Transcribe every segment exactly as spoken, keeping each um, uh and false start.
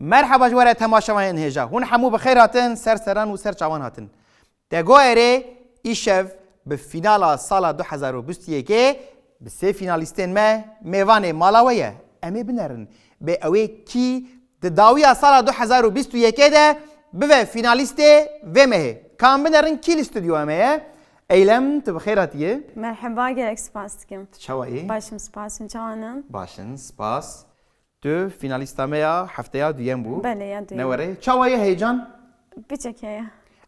Merheba ji we re temaşevanên hêja. Hûn hemû bi xêr hatin, ser seran û ser çavan hatin. Tegoerê îşev bi fînala sala du hezar û bîst û yekê bi sê fînalîstên me mêvanê mala we ye. Em ê binerin bê ew ê kî di dawiya sala du hezar û bîst û yekê de bibe fînalîstê vê mehê. Ka em binerin kî li stûdyoya me ye? Eylem, tu bi xêr hatiyê. Merheba, gelek spas dikim. Tu çawa yî? Baş im, spas. Hûn çawan in? Baş in, spas. Tu fînalîsta me ya hefteya duyem bû. Belê, ya duyem. Ne were? Çawa ye heyecan? Piçek heye.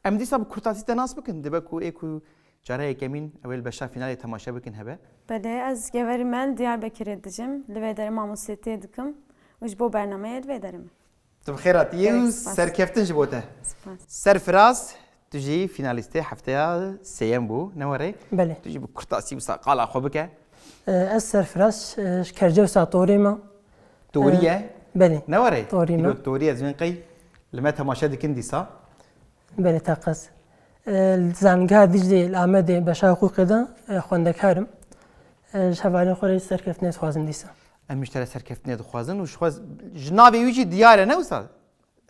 Em dîsa bi kurtasî te nas bikin. Dibe ku ê ku cara yekemîn ew ê li beşa fînalê temaşe bikin hebe. Belê, ez geverî me li Diyarbekirê dijim. Li vê derê mamostetiyê dikim û ji bo bernameyê li vê derê me. Tu bi xêr hatiyê û serkeftin ji bo te. Spas. Serfiraz, tu jî fînalîstê hefteya sêyem bû, ne were? Belê. Tu jî bi kurtasî wisa qala xwe bike. E, ez Serfiraz, e, ji Kercê wisa torî me. Torî ye? E, belê. Ne were? Torî me. Îro torî ez bên qey li me temaşe dikin dîsa. Belê, teqez. E, li Zanîngeha Dîclê li Amedê beşa hiqûqê de, e, xwendekar im. E, ji hevalên xwe re jî serkeftinê dixwazim dîsa. Em ji te re serkeftinê dixwazin û ji xwe, ji navê wî jî diyar e, ne wisa?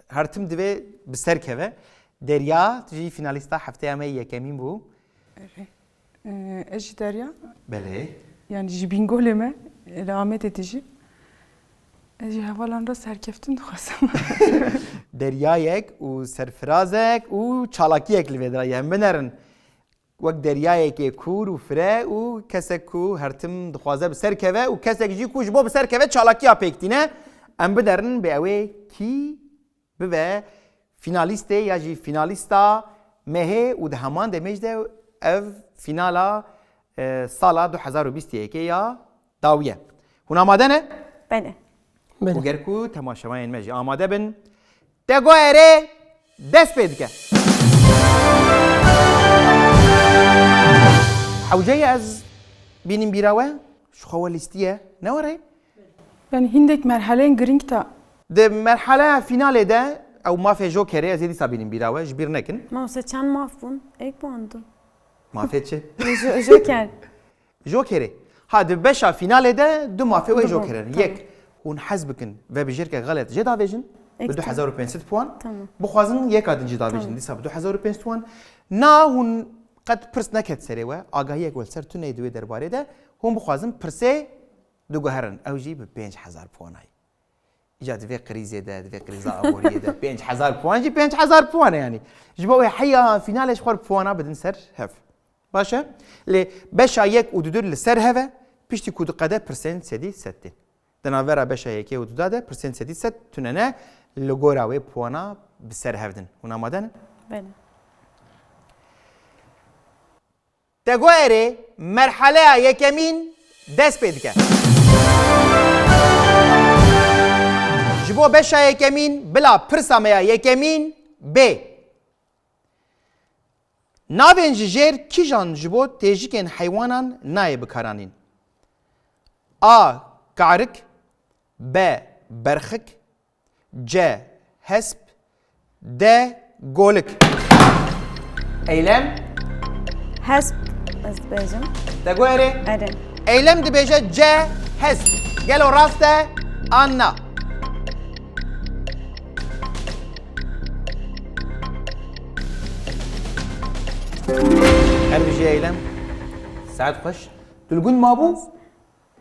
Her tim divê bi ser keve. Derya, tu jî fînalîsta hefteya me yekemîn bû. Erê. Ee, ez jî Derya. Belê. Yani ji Bîngolê me, li Amedê dijîm. Ez jî hevalan re serkeftin dixwazim. Deryayek û serfirazek û çalakiyek li vê derê ye. Em binerin. Wek deryayekê kûr û fire û kesek ku her tim dixwaze bi ser keve û kesek jî ku ji bo bi ser keve çalakiya pêk tîne, em binerin bê ew ê kî bibe fînalîstê ya jî fînalîsta mehê û di heman demê jî de ev fînala, e, sala du hezar û bîst û yekê ya dawî ye. Hûn amade ne? Belê. Belê. Û ger ku temaşevanên me jî amade bin, Tegoerê dest pê dike. Hewce ye ez bînim bîra we, ji xwe we lîstiye, ne were? Yani hindek merheleyên girîng ta. Di merheleya fînalê de ew mafê jokerê, ez ê dîsa bînim bîra we, ji bîr nekin. Mamoste, çend maf bûn? Êk puan du. Mafê çi? Jo-, joker. Jokerê. Ha, di beşa fînalê de du mafê wê joker in. Tamam. Yek, hûn hez bikin vebijêrke xelet jê davêjin, bi du hezar û pênc sed puan. Tamam. Bixwazin yeka din jî davêjin, tamam, dîsa bi du hezar û pênc sed puan. Na hûn qet pirs neket serê we, agahiyek we li ser tune ye di wê derbarê de, hûn bixwazin pirsê diguherin. Ew jî bi pênc hezar puan ye. Îca di vê krîzê de, di vê krîza aboriyê de pênc hezar puan jî pênc hezar puan e yani. Ji bo wê heya fînalê ji xwe re puana bidin ser hev. Baş e? Lê beşa yek û dudu li ser hev e, piştî ku diqede pirsên sedî sed tên. Di navbera beşa yekê û duda de pirsên sedî sed tune ne, li gora wê puana bi ser hev din. Hûn amade ne? Belê. Tegoerê merheleya yekemîn dest pê dike. Ji bo beşa yekemîn bila pirsa me ya yekemîn bê. Navên ji jêr kîjan ji bo têjikên heywanan nayê bikaranîn? A. Karik. B. Berxik. C. Hesp. D. Golik. Eylem. Hesp, ez dibêjim. Tegoerê. Erê. Eylem dibêje C. Hesp. Gelo rast e an na? Her bijî Eylem. Saet xweş. Tu li gund mabû?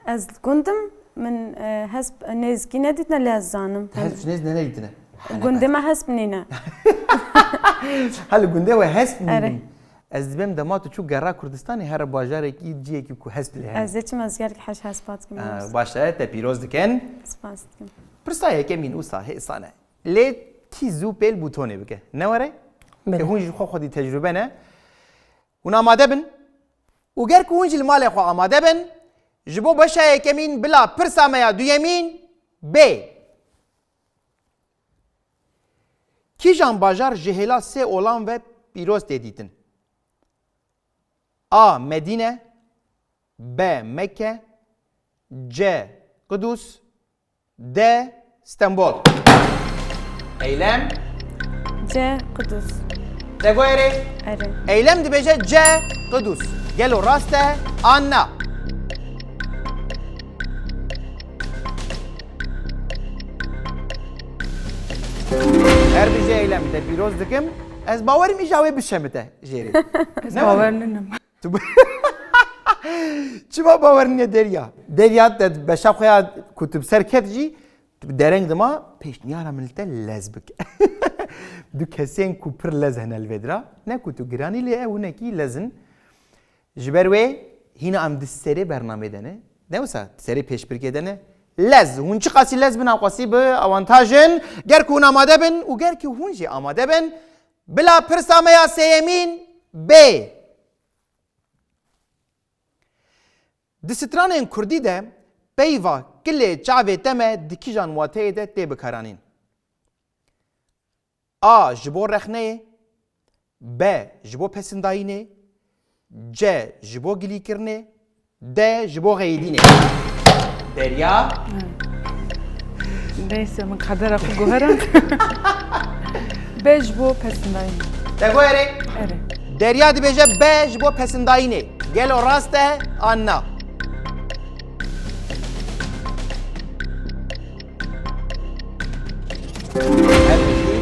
Ez li gund im, min, e, hesp nêzîkî nedîtine, lê ez zanim. Hesp ji nêz ne nedîtine? Gundê me hesp nîne. Ha, li gundê we hesp nîne? Erê. Ez dibêm dema tu çû gera Kurdistanê, here bajarekî, ciyekî ku hesp lê hene. Ez ê çim, ez gelek hej hespa dikim. Ee, baş e, te pîroz dikin. Spas dikim. Pirsa yekemîn wisa hêsan e. Lê kî zû pêl bûtonê bike. Ne were? Belê. Hûn jî xwe xwedî tecrûbe ne. Hûn amade bin. Û ger ku hûn jî li malê xwe amade bin, ji bo beşa yekemîn bila pirsa me ya duyemîn bê. Kîjan bajar ji hêla sê olan ve pîroz tê dîtin? A. Medîne. B. Mekke. C. Qudus. D. Stenbol. Eylem. C. Qudus. Tegoerê. Erê. Eylem dibêje C. Qudus. Gelo rast e an na? Eylem, te pîroz dikim. Ez bawerim îja wê bişemite jêrê. Ez Ne bawer var? ninim. Tu bu- Çima bawer nîne Derya? Derya te beşa xwe ya ku tu bi ser ket jî, tu bi dereng dima pêşniyara min li te lez bike. Du kesên ku pir lez hene li vê dira. Ne ku tu giranî lê ew hinekî lez in. Ji ber wê hîna em di serê bernamê de ne. Ne wisa di serê pêşbirkê de ne. Lez. Hûn çiqasî lez bin, ewqasî bi awantaj in. Ger ku hûn amade bin û ger ku hûn jî amade bin, bila pirsa me ya sêyemîn bê. Di stranên kurdî de peyva kilê çavê te me di kîjan wateyê de tê bikaranîn? A ji bo rexneyê, B ji bo pesindayînê, C ji bo gilîkirinê, D ji bo xeyidînê. Derya. Neyse, min qedera xwe guherand. B ji bo pesindayînê. Te guherê? Erê. Derya dibêje B ji bo pesindayînê. Gelo rast e an na? Her bijî,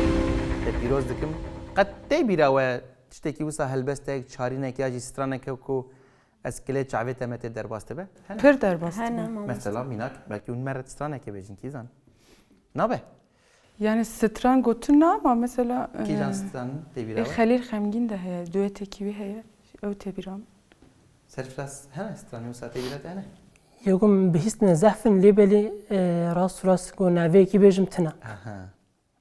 te pîroz dikim. Qet tê bîra we tiştekî wisa helbestek, çarînek ya jî straneke ku ez kilê çavê te me tê derbas dibe? Hene. Pir derbas Hene, dibe. Mamoste. Mesela mînak, belkî hûn me re straneke bêjin, kî zan? Nabe? Yani stran gotin na ama mesela, Kîjan e, stran tê bîra e, we? Xelîl Xemgîn de heye, duetekî wî heye. Ew tê bîra min. Serfiraz hene stranê wisa tê bîra te hene? Yê ku min bihîstine zehf in lê belê, e, rast û rast ku navê yekî bêjim tine. Aha.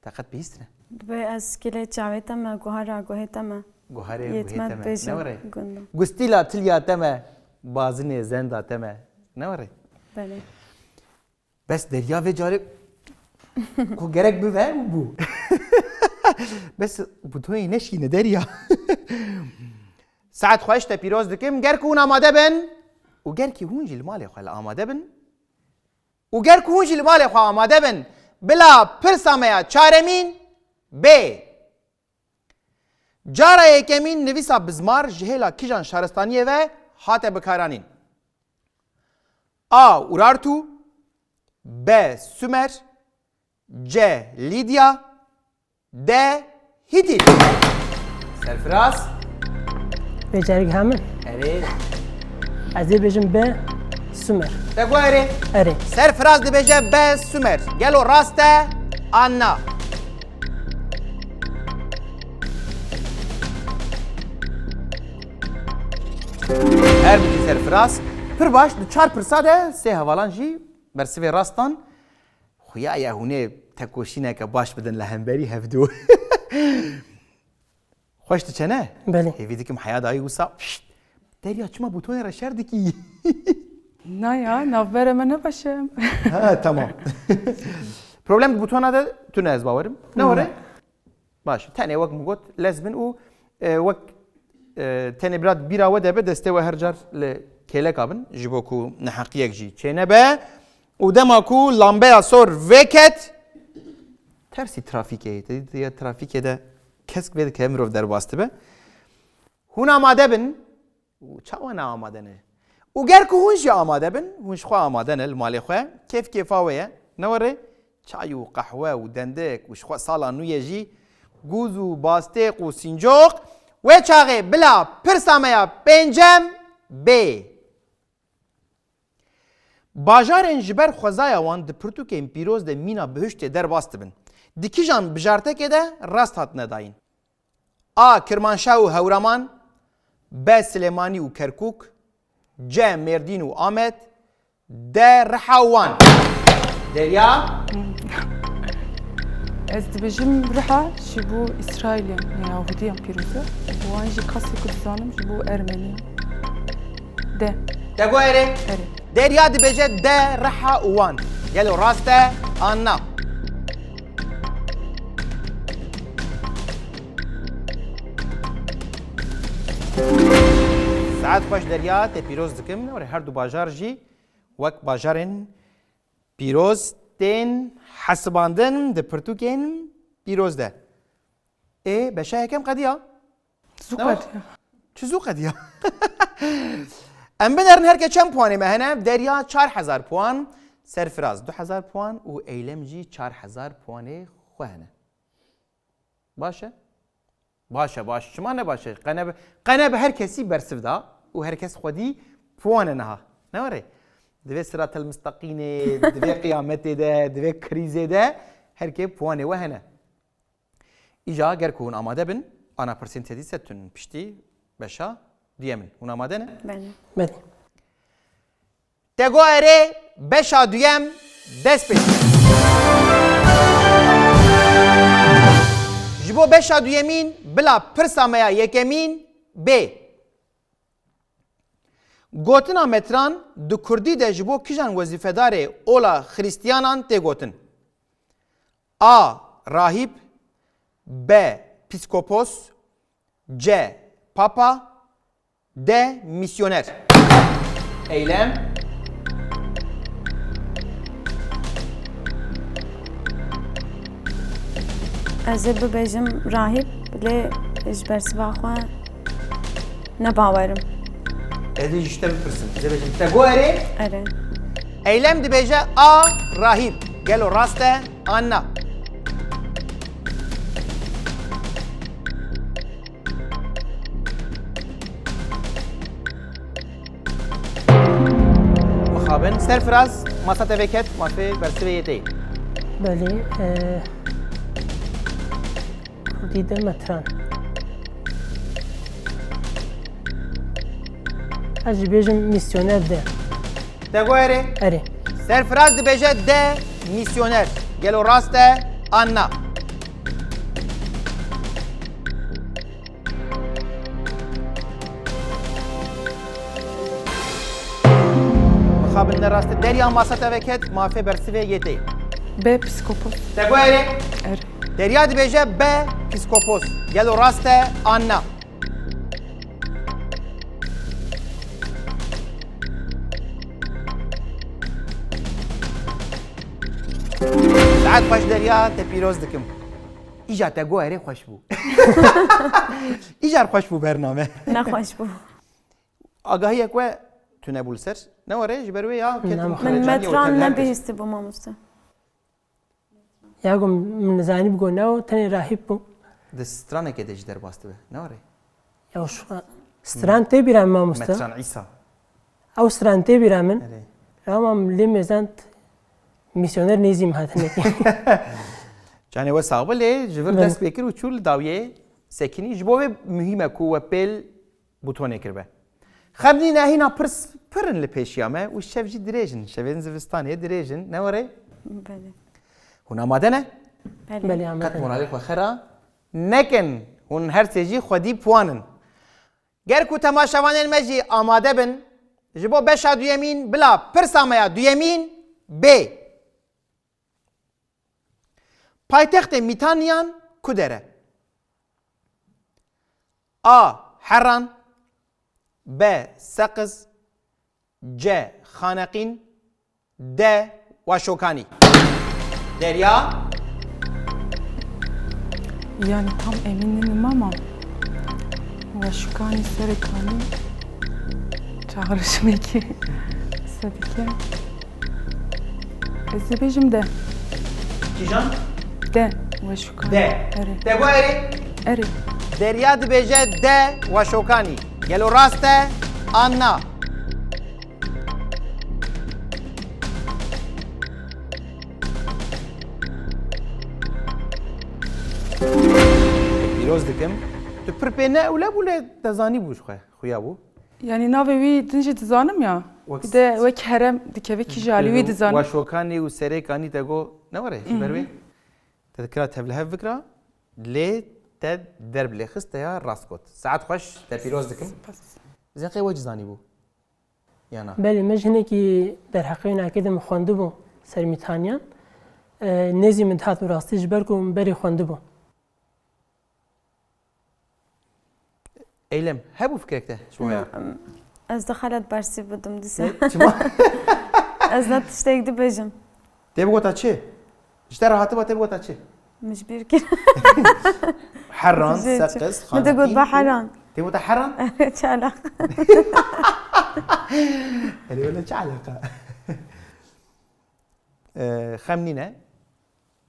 Te qet bihîstine? Dibê ez kilê çavê te me, guhara guhê te me. Guharê Yê guhê me te me. dibêjin Ne were? Gunda. Gustîla tilya te me, bazinê zenda te me. Ne were? Belê. Bes Derya vê carê ku gerek bive û bû. Bes butonê neşîne Derya. Saet xweş te pîroz dikim. Ger ku hûn amade bin û ger kî hûn jî li malê xwe li amade bin û ger ku hûn jî li malê xwe amade bin, bila pirsa me ya çaremîn bê. Cara yekemîn nivîsa bizmar ji hêla kîjan şaristaniyê ve hate bikaranîn? A. Urartu, B. Sumer, C. Lîdya, D. Hîtît. Serfiraz. Bêcerî hemin. Erê. Ez ê bêjim B. Sumer. Te got erê. Erê. Serfiraz dibêje B. Sumer. Gelo rast e an na? Her bikî Serfiraz. Pir baş, di çar pirsa de sê hevalan jî bersivê rast dan. Xuya ye hûn ê tekoşîneke baş bidin li hemberî hevdu. Xweş diçe ne? Belê. Hêvî dikim heya dayî wisa, "Pişt, Derya, çima bûtonê re şer dikî?" Na ya, navbera me ne baş e. Ha, tamam. Problem di bûtona de tune, ez bawerim. Ne were? Baş, tenê wek min got, lez bin û, e, wek, e, tenê bira bîra we de be, destê we her car li kêleka bin, ji bo ku neheqiyek jî çênebe. Û dema ku lambeya sor vêket, tersî trafîkê ye. Te dî ya trafîkê de kesk vê dike mirov derbas dibe. Hûn amade bin. Û çawa ne amade ne? Û ger ku hûn jî amade bin, hûn ji xwe amade ne li malê xwe, kêf kêfa we ye. Ne were çay û qehwe û dendik û ji xwe sala nû ye jî gûz û bastêq û sîncoq. Wê çaxê bila pirsa me ya pêncem bê. Bajarên ji ber xwezaya wan di pirtûkên pîroz de mîna bihiştê derbas dibin. Di kîjan bijartekê de rast hatine dayîn? A. Kirmanşah û Hewraman, B. Silêmanî û Kerkûk, C. Mêrdîn û Amed, D. Riha û Wan. Derya. Ez dibêjim Riha ji bo Îsraîliyan, Yahudiyan pîroz e. Wan jî kasê ku dizanim ji bo Ermeniyan. D. Te got erê? Erê. Derya dibêje D. Riha û Wan. Gelo rast e an na? Saet xweş Derya, te pîroz dikim. Were her du bajar jî wek bajarên pîroz tên hesibandin di pirtûkên pîroz de. Ê, beşa yekem qediya? Zû Ne var? qediya. Çi zû qediya? Em binerin herke çend puanê me hene? Derya çar hezar puan, Serfiraz du hezar puan û Eylem jî çar hezar puanê xwe hene. Baş e? Baş e, baş. Çima ne baş e? Qene bi, qene bi her kesî bersiv da û her kes xwedî puan e niha. Ne were? Divê siratel mistaqîmê, divê qiyametê de, divê krîzê de her kê puanê we hene. Îca ger ku hûn amade bin, ana pirsên te dîse tun piştî beşa duyemin. Hûn amade ne? Belê. Belê. Te got erê, beşa duyem dest pê dike. Ji bo beşa duyemîn bila pirsa me ya yekemîn bê. Gotina metran di kurdî de ji bo kijan wezîfedarê ola xrîstiyanan tê gotin? A. Rahîb. B. Pîskopos. C. Papa. D. Misyoner. Eylem. Ez ê bibêjim rahîb, lê ji bersiva xwe ne bawer im. Ez ê ji te bipirsim. Ez ê bêjim, te got erê? Erê. Eylem dibêje A. Rahîb. Gelo rast e an na? Mixabin. Serfiraz, masa te veket, mafê bersivê yê te yê. Belê, e, kurdî de metran. Ez jî bêjim misyoner de. Te got erê? Erê. Serfiraz dibêje D. Misyoner. Gelo rast e an na? Mixabin ne rast e. Derya, masa te veket, mafê bersivê yê te yê. B. Psikopos. Te got erê? Erê. Derya dibêje B. Psikopos. Gelo rast e an na? Saet xweş Derya, te pîroz dikim. Îcar te got erê xweş bû. Îcar xweş bû bername. Ne xweş bû. Agahiyek we tune bû li ser. Ne were ji ber wê ya ketin. Min metran nebihîstibû mamoste. Ya ku min zanî bû ku ne o, tenê rahîb bû. Di stranekê de jî derbas dibe, ne were? Ya şu stran tê bîra min mamoste. Metran Îsa. Ew stran tê bîra min. Erê. Ama lê mêzant misyoner nêzî min hatine. Canê we sax be, lê ji vir dest pê kir û çû li dawiyê sekinî. Ji bo wê muhîm e ku we pêl butonê kiribe. Xem nîne, hîna pirs pir in li pêşiya me û şev jî dirêj in. Şevên zivistanê dirêj in. Ne were? Belê. Hûn amade ne? Belê. Belê, amade. Qet moralê xwe xera nekin. Hûn her sê jî xwedî puan in. Ger ku temaşevanên me jî amade bin, ji bo beşa duyemîn bila pirsa me ya duyemîn bê. Paytextê Mîtanyan ku der e? A. Heran. B. Seqiz. C. Xaneqîn. D. Weşokanî. Derya. Yani tam emin değilim ama Weşokanî, Serêkanî çağrışmekî sedike. Ez dibêjim D. Kîjan? D. Weşokanî. D. Erê. Te got erê? Erê. Derya dibêje D. Weşokanî. Gelo rast e an na? Pîroz dikim. Tu pir pê ne ewle bû, lê te zanîbû ji xwe. Xuya bû. Yanî navê wî din jî dizanim ya. Wek Bir de wek herem dikeve kî ji alî wî dizanim. Weşokanî û Serêkanî te got ne were ji ber wê. Te dikira tevlihev bikira, lê te derb lê xist, te ya rast got. Saet xweş, te pîroz dikim. Spas. Zeqê we cî zanîbû? Ya na? Belê, me ji hinekî derheqê wî nakê de min xwendibû ser Mîtanyan. E, nêzî min dihat bi rastî ji ber ku min berê xwendibû. Eylem, hebû fikrek te ji bo ya? Na, em, ez dixelet bersîv bidim dîsa. Ne? Çima? Ez ne tiştek dibêjim. Tê bigota çi? Ji te re hatiba tê bigota çi? Min ji bîr kir. Heran, Jê çi? Seqiz, Min de got Xaneqîn be û heran. Tê bigota heran? Çi eleqa? Erê wele çi eleqa? Ee, xem nîne.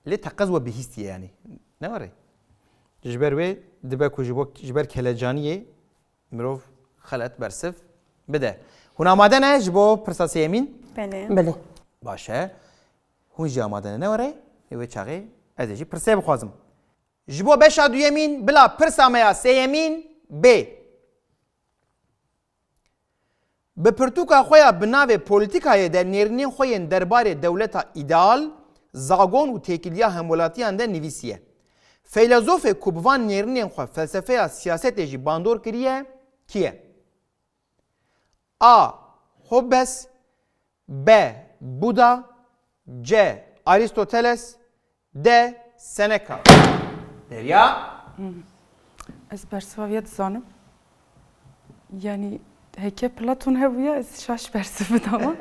Lê teqez we bihîstiye yanî. Ne were? Ji ber wê dibe ku ji bo, ji ber kelecaniyê mirov xelet bersiv bide. Hûn amade ne ji bo pirsa sêyemîn? Belê. Belê. Baş e. Hûn jî amade ne, ne were? Ê wê çaxê ez ê jî pirsê bixwazim. Ji bo beşa duyemîn bila pirsa me ya sêyemîn bê. Bi pirtûka xwe ya bi navê Polîtîkayê de nêrînên xwe yên derbarê dewleta îdeal, zagon û têkiliya hemwelatiyan de nivîsiye. Feylezofê ku bi van nêrînên xwe felsefeya siyasetê jî bandor kiriye, kî ye? A. Hobbes. B. Buda. C. Aristoteles. D. Seneca. Derya. Ez bersiva vê dizanim. Yanî heke Platon hebûya ez şaş bersiv bidama.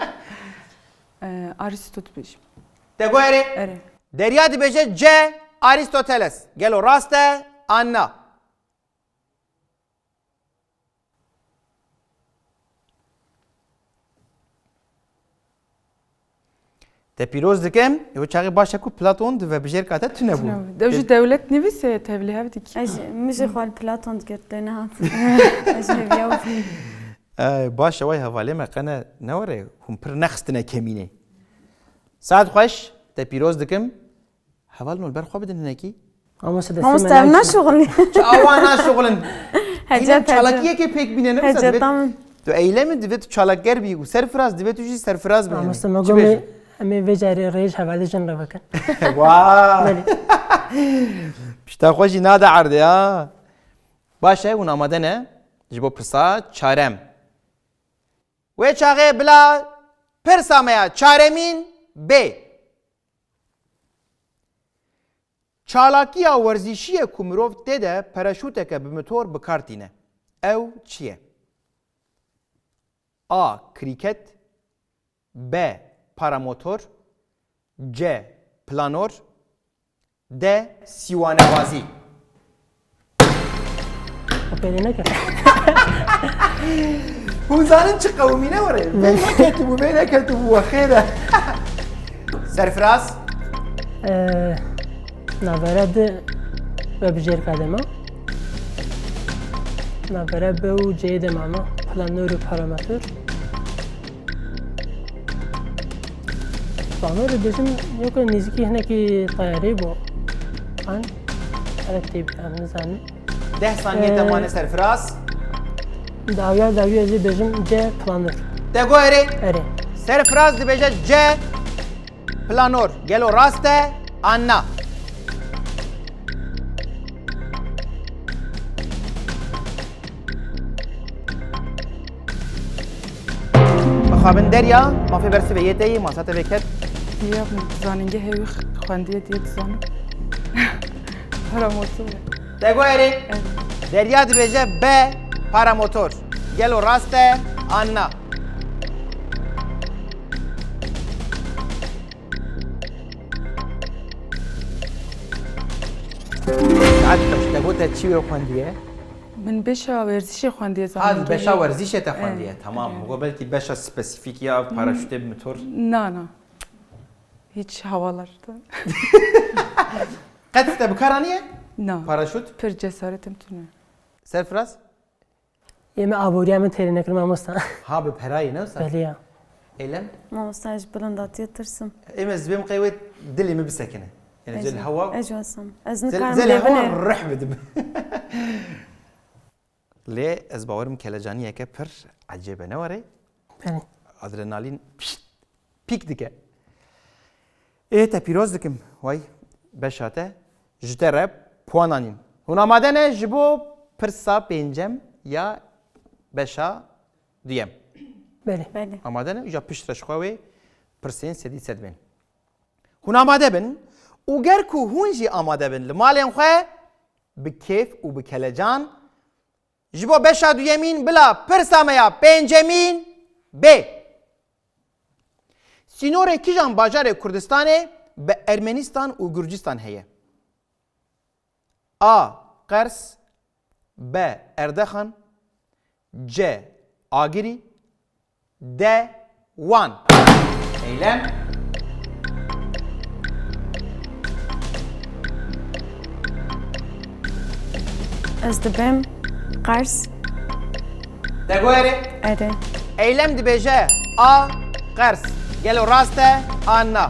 Ee, Aristo dibêjim. Te got erê? Erê. Derya dibêje C. Aristoteles. Gelo rast e an na? Te pîroz dikim, ew çaxê baş e ku Platon di vebijêrka te tune bû. Tune bû. Dew jî dewlet nivîsê tevlî hev dikî. Ez jî, min jî xwal Platon digirt lê nehat. Ez jî heviya wî. Ey, baş e, way hevalê me qene ne were, hûn pir nexistine kemînê. Saet xweş, te pîroz dikim. Hevalno li ber xwe bidin hinekî. Mamoste destê me Mamoste ev naşuxulin. Çi awa naşuxulin? Hecet, hecet. Çalakiyekê pêk bîne ne wisa divê. Heceta min. Tu eylem î, divê tu çalakger bî û serfiraz, divê tu jî serfiraz bî. Mamoste me gomê em ê vê carê rêj hevalê jin re bikin. Wa! Belê. Pişta xwe jî nade erdê ha. Baş e, hûn amade ne ji bo pirsa çarem. Wê çaxê bila pirsa me ya çaremîn bê. Çalakiya werzîşî ye ku mirov tê de paraşûteke bi motor bi kar tîne. Ew çi ye? A. Krîket. B. Paramotor. C. Planor. D. Sîwanebazî. Pêlê neke. Hûn zanin çi qewimîne were? Vê neketibû, vê neketibû we xêr e. Serfiraz. Ee, navbera di vebijêrka de ma. Navbera B û C'yê de ma ma. Planor û paramotor. Planor dibêjim, yok nêzîkî hinekî tayarê bû. An, evet tê em nizanin. Deh saniyê te mane serfiraz. Dawiya dawiyê ez ê bêjim C planor. Te got erê? Erê. Serfiraz dibêje C planor. Gelo rast e an na? Mixabin Derya, mafê bersivê yê te yê, masa te vê ket. Ya zanîngehê wî xwendiye diye dizanim. Paramotor e. Te got erê? Derya dibêje B paramotor. Gelo rast e an na? Saet xweş, te got te çi wê xwendiye? Min beşa werzîşê xwendiye zanîngehê. Ha, beşa werzîşê te xwendiye. Tamam. Min got belkî beşa spesîfîk ya paraşûtê bi motor. Na, na. Hiç havalarda. Qet te bi kar aniye? Na. Paraşût? Pir cesaretim tune. Serfiraz? Yê me aboriya min têrê nekir mamosta. Ha bi perayê ne wisa? Belê ya. Eylem? Mamosta ez ji bilindatiye tirsim. Ê me ez dibêm qey wê dilê min bisekine. Yani ez ê li hewa. Ez jî wesam. Ez nikarim lê hewa rih bidim. Lê ez bawerim kelecaniyeke pir ecêb e, ne were? Belê. Adrenalîn pişt, pîk dike. Ê te pîroz dikim, way beşa te ji te re puan anîn. Hûn amade ne ji bo pirsa pêncem ya beşa duyem? Belê. Belê. Amade ne? Îja pişt re ji xwe wê pirsên sedî sed bên. Hûn amade bin û ger ku hûn jî amade bin li malên xwe bi kêf û bi kelecan Ji bo beşa duyemîn bila pirsa me ya pêncemîn bê. Sînorê kîjan bajarê Kurdistanê bi Ermenistan û Gurcistan heye? A. Qers. B. Erdexan. C. Agirî. D. Wan. Eylem. Ez dibêm qers. Te got erê? Erê. Eylem dibêje A, qers. Gelo rast e an na?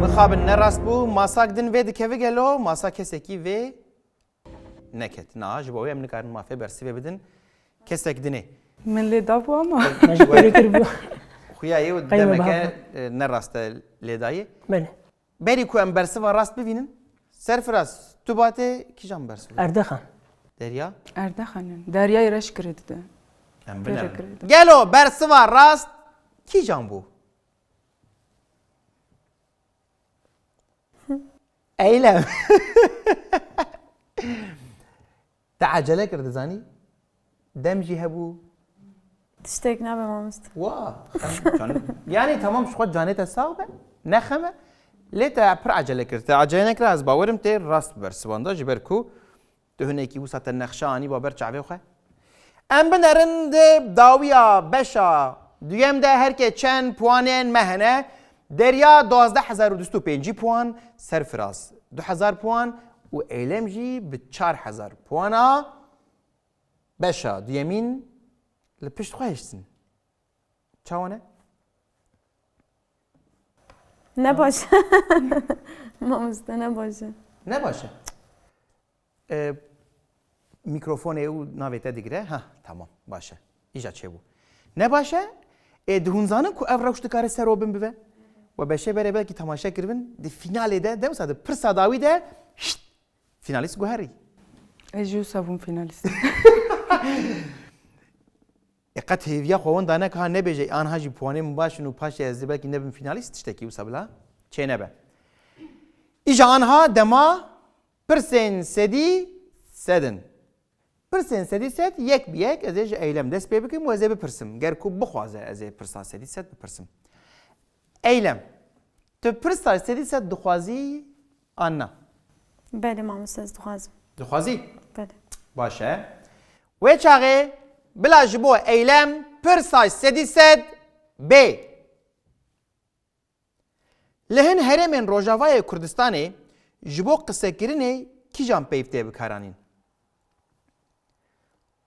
Mixabin ne rast bû. Masak din vê dikeve gelo? Masa kesekî vê neket. Na, ji bo wê em nikarin mafê bersivê bidin. Kesek dinê. Min lê dabû ama. Me ji berê kir bû. Xuya yê û Qey me demeke biha. e, ne rast e lê dayê. Belê. Berî ku em bersiva rast bivînin, serfiraz tu batê kîjan bersiv? Erdexan. Derya? Erdexanin. Deryayê reş kirê dide. Em Pêre binerin. kirê dide. Gelo bersiva rast kîjan bû? Eylem. Te acele kir dizanî? Dem jî hebû. Tiştek nabe mamoste. Wa. Can- Yani tamam ji xwe canê te sax be. Nexeme. Lê te pir acele kir. Te acele nekira ez bawerim tê rast bersivanda ji ber ku tu hinekî wisa te nexşe anî ba ber çavê xwe. Em binerin di dawiya beşa duyem de herkê çend puanên me hene. Derya duwazdeh hezar û du sed û pêncî puan, Serfiraz du hezar puan û Eylem jî bi çar hezar puana beşa duyemîn li pişt xwe hiştin. Çawa ne? Ne baş. Mamoste ne baş e. Ne baş e? E, Mîkrofonê û navê te digire. Ha, tamam, baş e. Îja çêbû. Ne baş e? E, di hûn zanin ku ev rewş dikare ser û bin bibe? We beşê berê belkî temaşe kiribin, di fînalê de, de wisa di pirsa dawî de, şşt, fînalîst guherî. Ez jî wisa bûm fînalîst. E, qet hêviya xwe winda neke ha nebêje, anha jî puanê min baş in û paşê ez ê belkî nebim fînalîst, tiştekî wisa bila çênebe. Îja anha dema pirsên sedî sedin. Pirsên sedî sed yek bi yek ez ê ji Eylem dest pê bikim û ez ê bipirsim. Ger ku bixwaze ez ê pirsa sedî sed bipirsim. Eylem, tu pirsa sedî sed dixwazî an na? Belê mamoste ez dixwazim. Dixwazî? Belê. Baş e. Wê çaxê bila ji bo Eylem pirsa sedî sed bê. Li hin herêmên Rojavayê Kurdistanê ji bo qisekirinê kîjan peyv tê bikaranîn?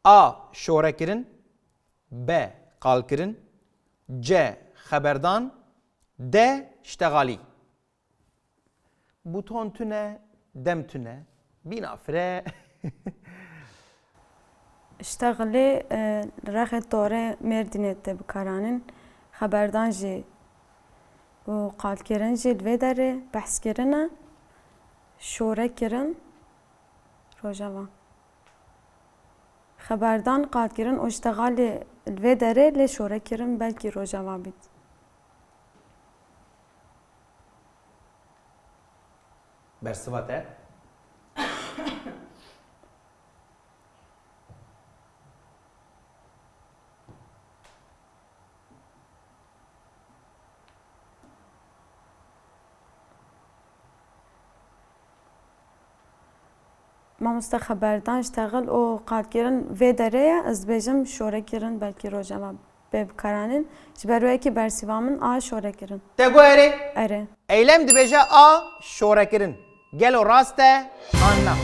A. Şorekirin. B. Qalkirin. C. Xeberdan. D. Ştexalî. Buton tune, dem tune. Bîna fire. Ştexilê e, li rexê torê Mêrdînê tê bikaranîn. Xeberdan jî û qalkirin jî li vê derê behs kirine. Şore kirin. Rojava. Xeberdan, qalkirin û ştexalê li vê derê lê şore kirin belkî Rojava bît. Bersiva te? Mamoste xeberdan, ştexil û qalkirin vê derê ye, ez dibêjim şorekirin belkî Rojava bê bikaranîn. Ji ber wê yekê bersiva min a şorekirin. Te got erê? Erê. Eylem dibêje a şorekirin. Gelo rast e an na?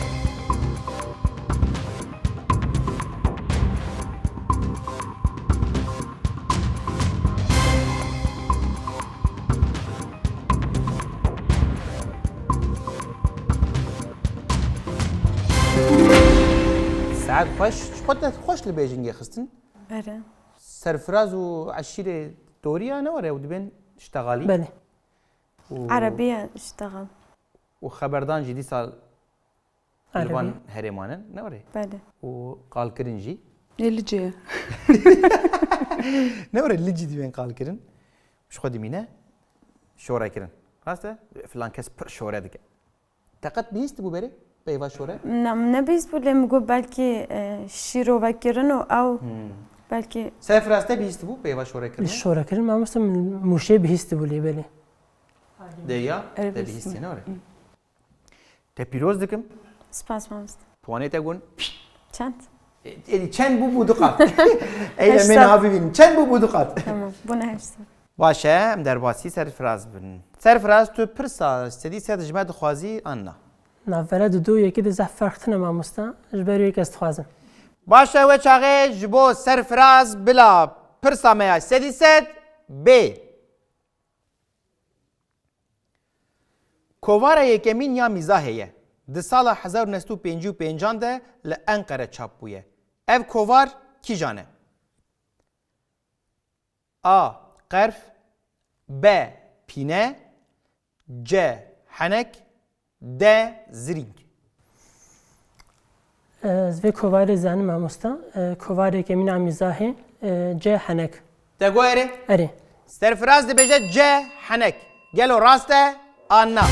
Saet xweş, ji xwe te xweş li bêjingê xistin. Erê. Serfiraz û eşîrê Doriya ne were û dibên ştexalî. Belê. Û- Erebiye ştexal. Û xeberdan jî dîsa li van Erebî. herêman in, ne were? Belê. Û qalkirin jî. Ê li cê. Ne were li cî dibên qalkirin. Ji xwe dimîne şorekirin. Rast e? Filan kes pir şore dike. Te qet bihîstibû berê? Peyva şore? Ne, nebihîstibû lê min got belkî e, şîrove kirin û ew belkî Serfiraz te bihîstibû peyva şorekirin? Şorekirin mamoste min mûşê bihîstibû lê belê. Derya, Erê te bihîstibû. bihîstiye ne were? Te pîroz dikim. Spas mamoste. Puanê te gon. Çend? Êdî çend bû, bû du qat. Ey, em ê niha bibînin. Çend bû, bû du qat. Tamam, bûne heşt sed. Baş e, em derbasî Serfiraz bin. Serfiraz, tu pirsa sedî sed ji me dixwazî an na? Navbera du û yekê de zehf ferq tune mamosta, ji ber wê yek ez dixwazim. Baş e, wê çaxê ji bo Serfiraz bila pirsa me ya sedî sed bê. Kovara yekemîn ya mîzahê ye. Di sala hezar û neh sed û pêncî û pêncan de li Enqere çap bûye. Ev kovar kîjan e? A. Qerf. B. Pîne. C. Henek. D. Zirîng. Ez vê kovarê zanim mamosta. E, kovarê yekemîn a mîzahê, e, C. Henek. Te got erê? Erê. Serfiraz dibêje C. Henek. Gelo rast e an na?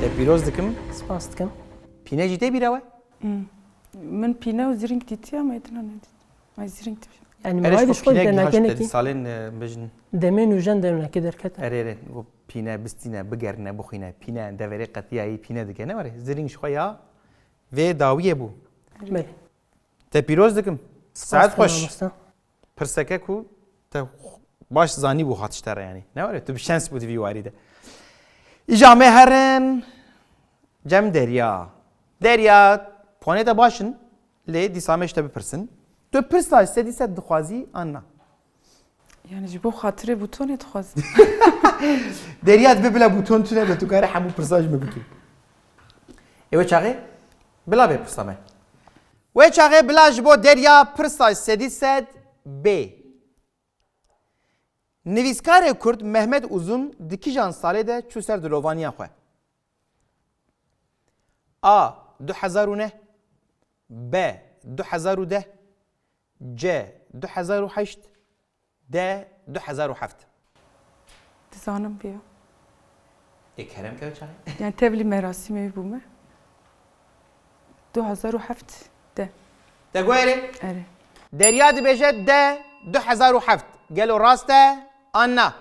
Te pîroz dikim. Spas dikim. Pîne jî tê bîra we? Hmm. Min pîne û zirîng dîtiye ama êdî nedît. Ay, zirîng dibêje. Yani, erê, mawayê ji xwe pîne dernekê gihîşt nekî. Salên, e, bejin. Demê nûjen dernekê derkete. Erê, erê, bu pîne bistîne, bigerine, bixwîne, pîne deverê qetiyayî pîne dike. Ne were? Zirîng ji xwe ya vê dawiyê bû. Belê. Te pîroz dikim. Saet xweş. Mamosta. Pirseke ku te baş zanî bû hat ji te re yani. Ne were? Tu bi şens bû di vî warî de. Îja me herin cem Derya. Derya, puanê te baş in. Lê dîsa me ji te bipirsin. Tu pirsa sedî sed dixwazî an na? Yani ji bo xatirê bûtonê dixwazim. Derya dibe bila bûton tune be, tu kare hemû pirsa ji me bikî. Ê wê çaxê bila bê pirsa me. Wê çaxê bila ji bo Derya pirsa sedî sed bê. Nivîskarê Kurd Mehmet Uzun di kîjan salê de çû ser dilovaniya xwe? A. Du hezar û neh. B. Du hezar û deh. C. Du hezar û heşt. D. Du hezar û heft. Dizanim vê ya. Ê kerem ke çaxê. Yani tevlî merasîmê bûme. Du hezar û heft de. Te got erê? Erê. Derya dibêje de du hezar û heft. Gelo rast e an na?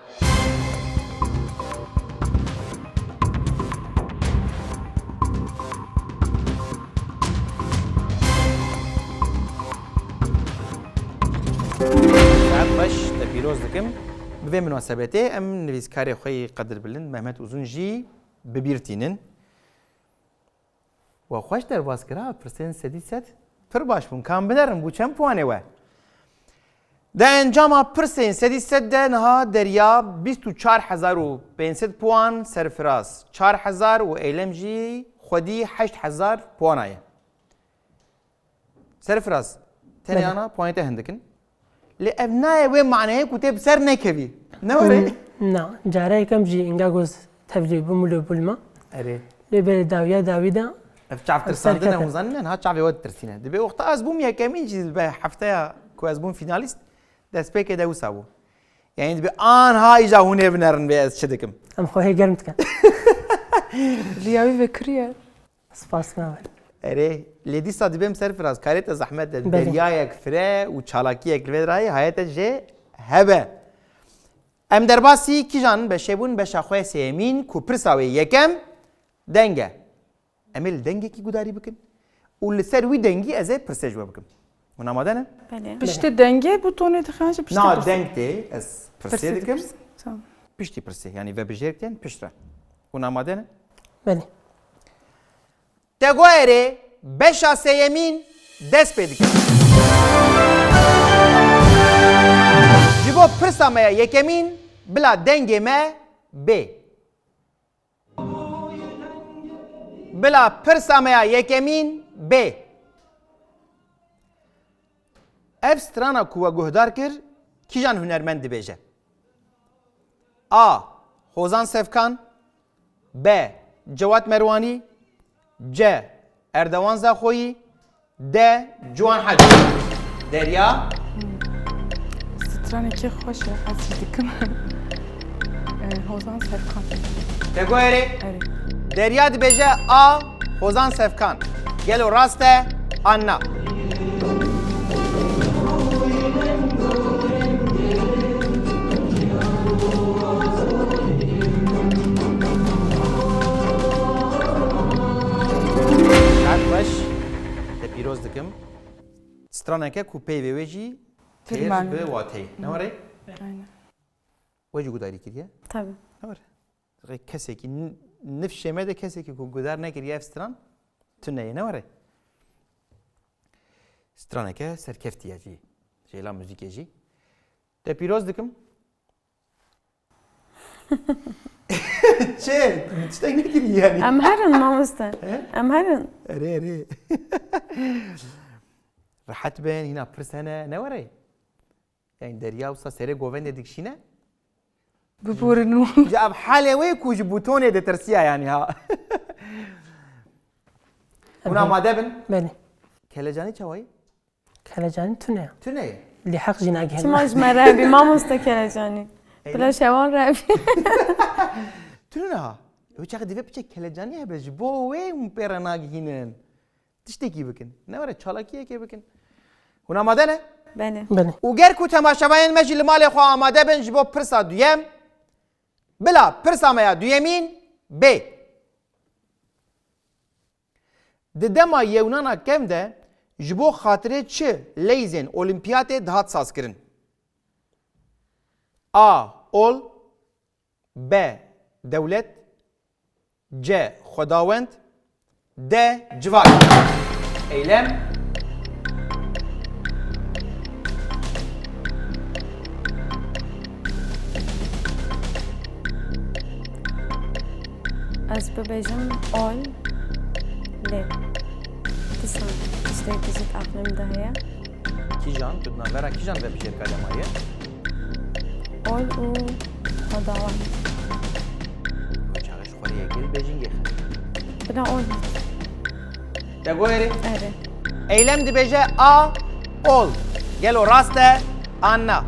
Saet xweş, te pîroz dikim. Bi vê minasebetê em nivîskarê xwe yî qedirbilind Mehmet Uzun jî bi bîr tînin. We xweş derbas kira, pirsên sedî sed pir baş bûn. Ka em binerin, bû çend puanê we? Di encama pirsên sedî sed de niha Derya bîst û çar hezar û pênc sed puan, Serfiraz çar hezar û Eylem jî xwedî heşt hezar puana ye. Serfiraz, tenê ana puanê te hindik in. Lê ev nayê wê maneyê ku tê bi ser nekevî. Ne were? Na, cara yekem jî înga goz tevlî bûm û lê bûlma. Erê. Lê berê dawiya dawî de. Ev çav tirsandine, hûn zanîne, niha çavê we ditirsîne. Dibê wexta ez bûm yekemîn jî be hefteya ku ez bûm fînalîst, destpêkê de wisa bû. Yani dibê anha îja hûn ê binerin bê ez çi dikim. Em xwe hê germ dikin. Riya wî vekiriye. Spas nabe. Erê, lê dîsa dibêm Serfiraz, karê te zehmet de, deryayek fire û çalakiyek li vê dirayê hayete jê hebe. Em derbasî kîjan beşê bûn? Beşa xwe sêyemîn ku pirsa wê yekem deng e. Em ê li dengekî gudarî bikin û li ser wî dengî ez ê pirsê ji we bikim. Hûn amade ne? Belê. Piştî dengê bûtonê dixe yan jî piştî pirsê? Na, deng tê, ez pirsê dikim. Tamam. Piştî pirsê, yanî vebijêrek tên piştre. Hûn amade ne? Belê. Te got erê, beşa sêyemîn dest pê dike. Ji bo pirsa me ya yekemîn, bila dengê me bê. Bila pirsa me ya yekemîn bê. Ev strana ku we guhdar kir, kîjan hunermend dibêje? A. Hozan Sefkan. B. Cewat Merwanî. C. Erdewan Zaxoyî. D. Ciwan Hacî. Derya. Stranekî xweş e, ez jî dikim. E, Hozan Sefkan. Te got erê? Erê. Derya dibêje A. Hozan Sefkan. Gelo rast e an na? Straneke ku peyvê wê jî têr Tirman. Bi wateyê. Ne were? Aynen. We jî gudarî kiriye? Tabii. Ne were? Rê kesekî, n- nifşê me de kesekî ku gudar nekiriye ev stran, tune ye, ne were? Straneke serkeftiye jî. Jêla muzîkê jî. Te pîroz dikim. Çi? Tiştek nekirî yani. Em herin mamoste. He? Em herin. Erê, erê. Rehet bin, hîna pirs hene, ne were? Yani derya wisa serê govendê dikişîne. Biborin û Ji ev halê wê ku ji butonê ditirsiya yani ha. Hûn amade bin. Belê. Kelecanî çawayî? Kelecanî tune ye. Tune ye. Lê heq jî nagihîne. Çima ji me re bî mamoste Kelecanî? Eyle. Bila şewan re bî. Tune ha. Ew çaxê divê piçek kelecanî hebe ji bo wê hûn pê re nagihînin. Tiştekî bikin. Ne were çalakiyekê bikin. Hûn amade ne? Belê. Belê. Û ger ku temaşevanên me jî li malê xwe amade bin ji bo pirsa duyem, bila pirsa me ya duyemîn bê. Di dema yewnana kevn de ji bo xatirê çi leyzên olîmpiyatê dihat sazkirin? A. Ol. B. Dewlet. C. Xwedawend. D. Civak. Eylem. Ez bibêjim ol lê dîsan tiştekî jî di aqlê min de heye. Kîjan, tu di navbera kîjan vebijêrka de maye? Ol û Xwedawend. Çaxê ji xwe re yekê li bêjingê xin. Bila ol bît. Te goyerê? Erê. Eylem dibêje A, ol. Gelo rast e an na?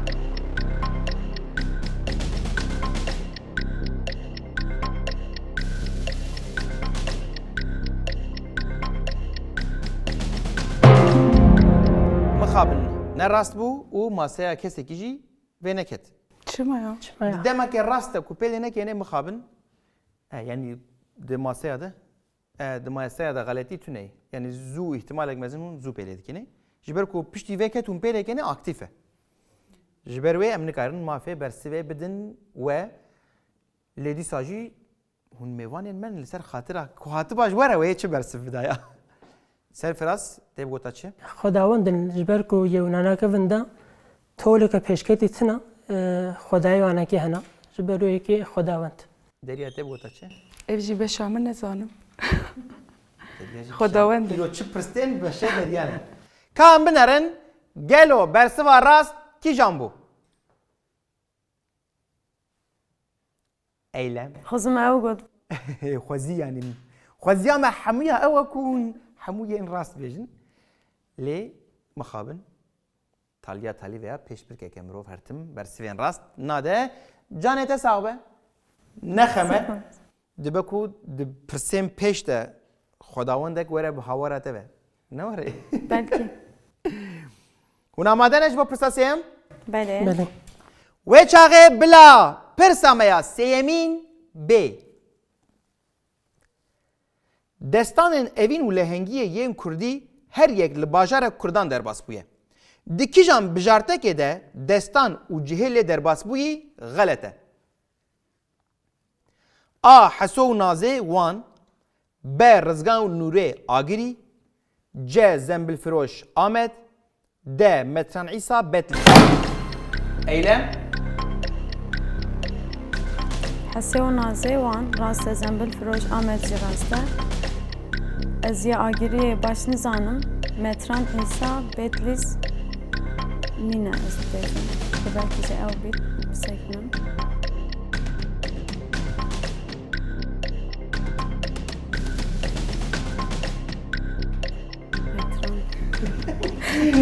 Mixabin ne rast bû û maseya kesekî jî vê neket. Çima ya? Çima ya? Di demeke rast de ku pêlê nekêne mixabin. E, yani di maseya de, e, di maseya de xeletî tune ye. Yani zû îhtimalek mezin hûn zû pêlê dikîne. Ji ber ku piştî vê ket hûn pêlê kêne aktîf e. Ji ber wê em nikarin mafê bersivê bidin we lê dîsa jî hûn mêvanên me ne li ser xatira ku hatiba ji we re wê çi bersiv bidaya? Serfiraz, te bi gota çi? Xwedawend in, ji ber ku yewnanake vinda toleke pêşketî tina, e, xwedayê wanekê hena. Ji ber wê yekê Xwedawend. Derya, te bi gota çi? Ev jî beşa min nezanim. Derya jî Xwedawend. Îro çi pirstên beşe Derya ne. Ka em binerin, gelo bersiva rast kîjan bû? Eylem. Xwezim ew got. Xwezî yani. Xweziya me hemûya ew e ku hûn hemû yên rast bêjin. Lê mixabin. Taliya talî veya pêşbirkeke mirov her tim bersivên rast nade. Canê te sax be. Nexeme. Dibe ku di pirsên pêş de xwedawendek were bi hawara te ve. Ne were? Belkî. Hûn amade ne ji bo pirsa sêyem? Belê. Belê. Wê çaxê bila pirsa me ya sêyemîn bê. Destanên evîn û lehengiyê yên kurdî her yek li bajarek kurdan derbas bûye. Di kîjan bijartekê de destan û cihê lê derbasbûyî xelet e? A. Heso û Nazê Wan. B. Rizgan û Nûrê Agirî. C. Zembilfiroş Amed. D. Metran Îsa Betlî. Eylem. Hesê û Nazê Wan rast e, Zembilfiroş Amed jî rast e. Ez yê Agiriyê baş nizanim. Metran Îsa Betlîs nîne ez dibêjim. Lê belkî jî ew bît, bisekinim. Metran.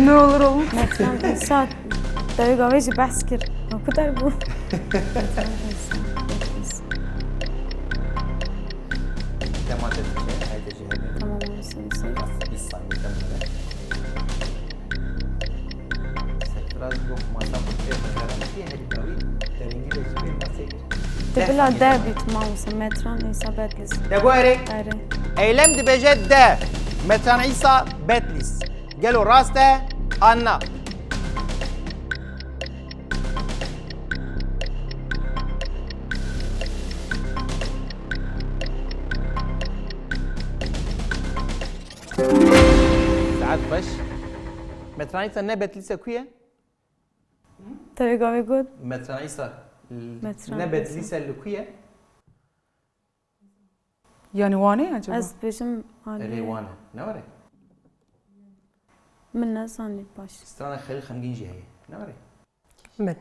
Ne olur olmaz. Metran Îsa. Dayê gavê jî behs kir. Ha, ku der bû? Dema te diçe, hayde ji hemî. Tamam, olsun, olsun. Bîst saniye dema te. Serfiraz yok masa xwe pê xwe garantiye herî dawî derengî de ji pê masê kir. Te bila de bît, mamoste, Metran Îsa Betlîs. Te got erê? Erê. Eylem dibêje de. Metran Îsa Betlîs. Gelo rast e? an na? Saet xweş. Metranîsa ne Betlîse ku ye? Te wê gavê got. Metranîsa l-, Metranîsa. Ne Betlîse li ku ye? Yani Wanê acaba? Ez dibêjim Erê Wanê. Wane. Ne were? Min nezanî baş. Strana Xelîl Xemgîn jî heye. Ne were? Min.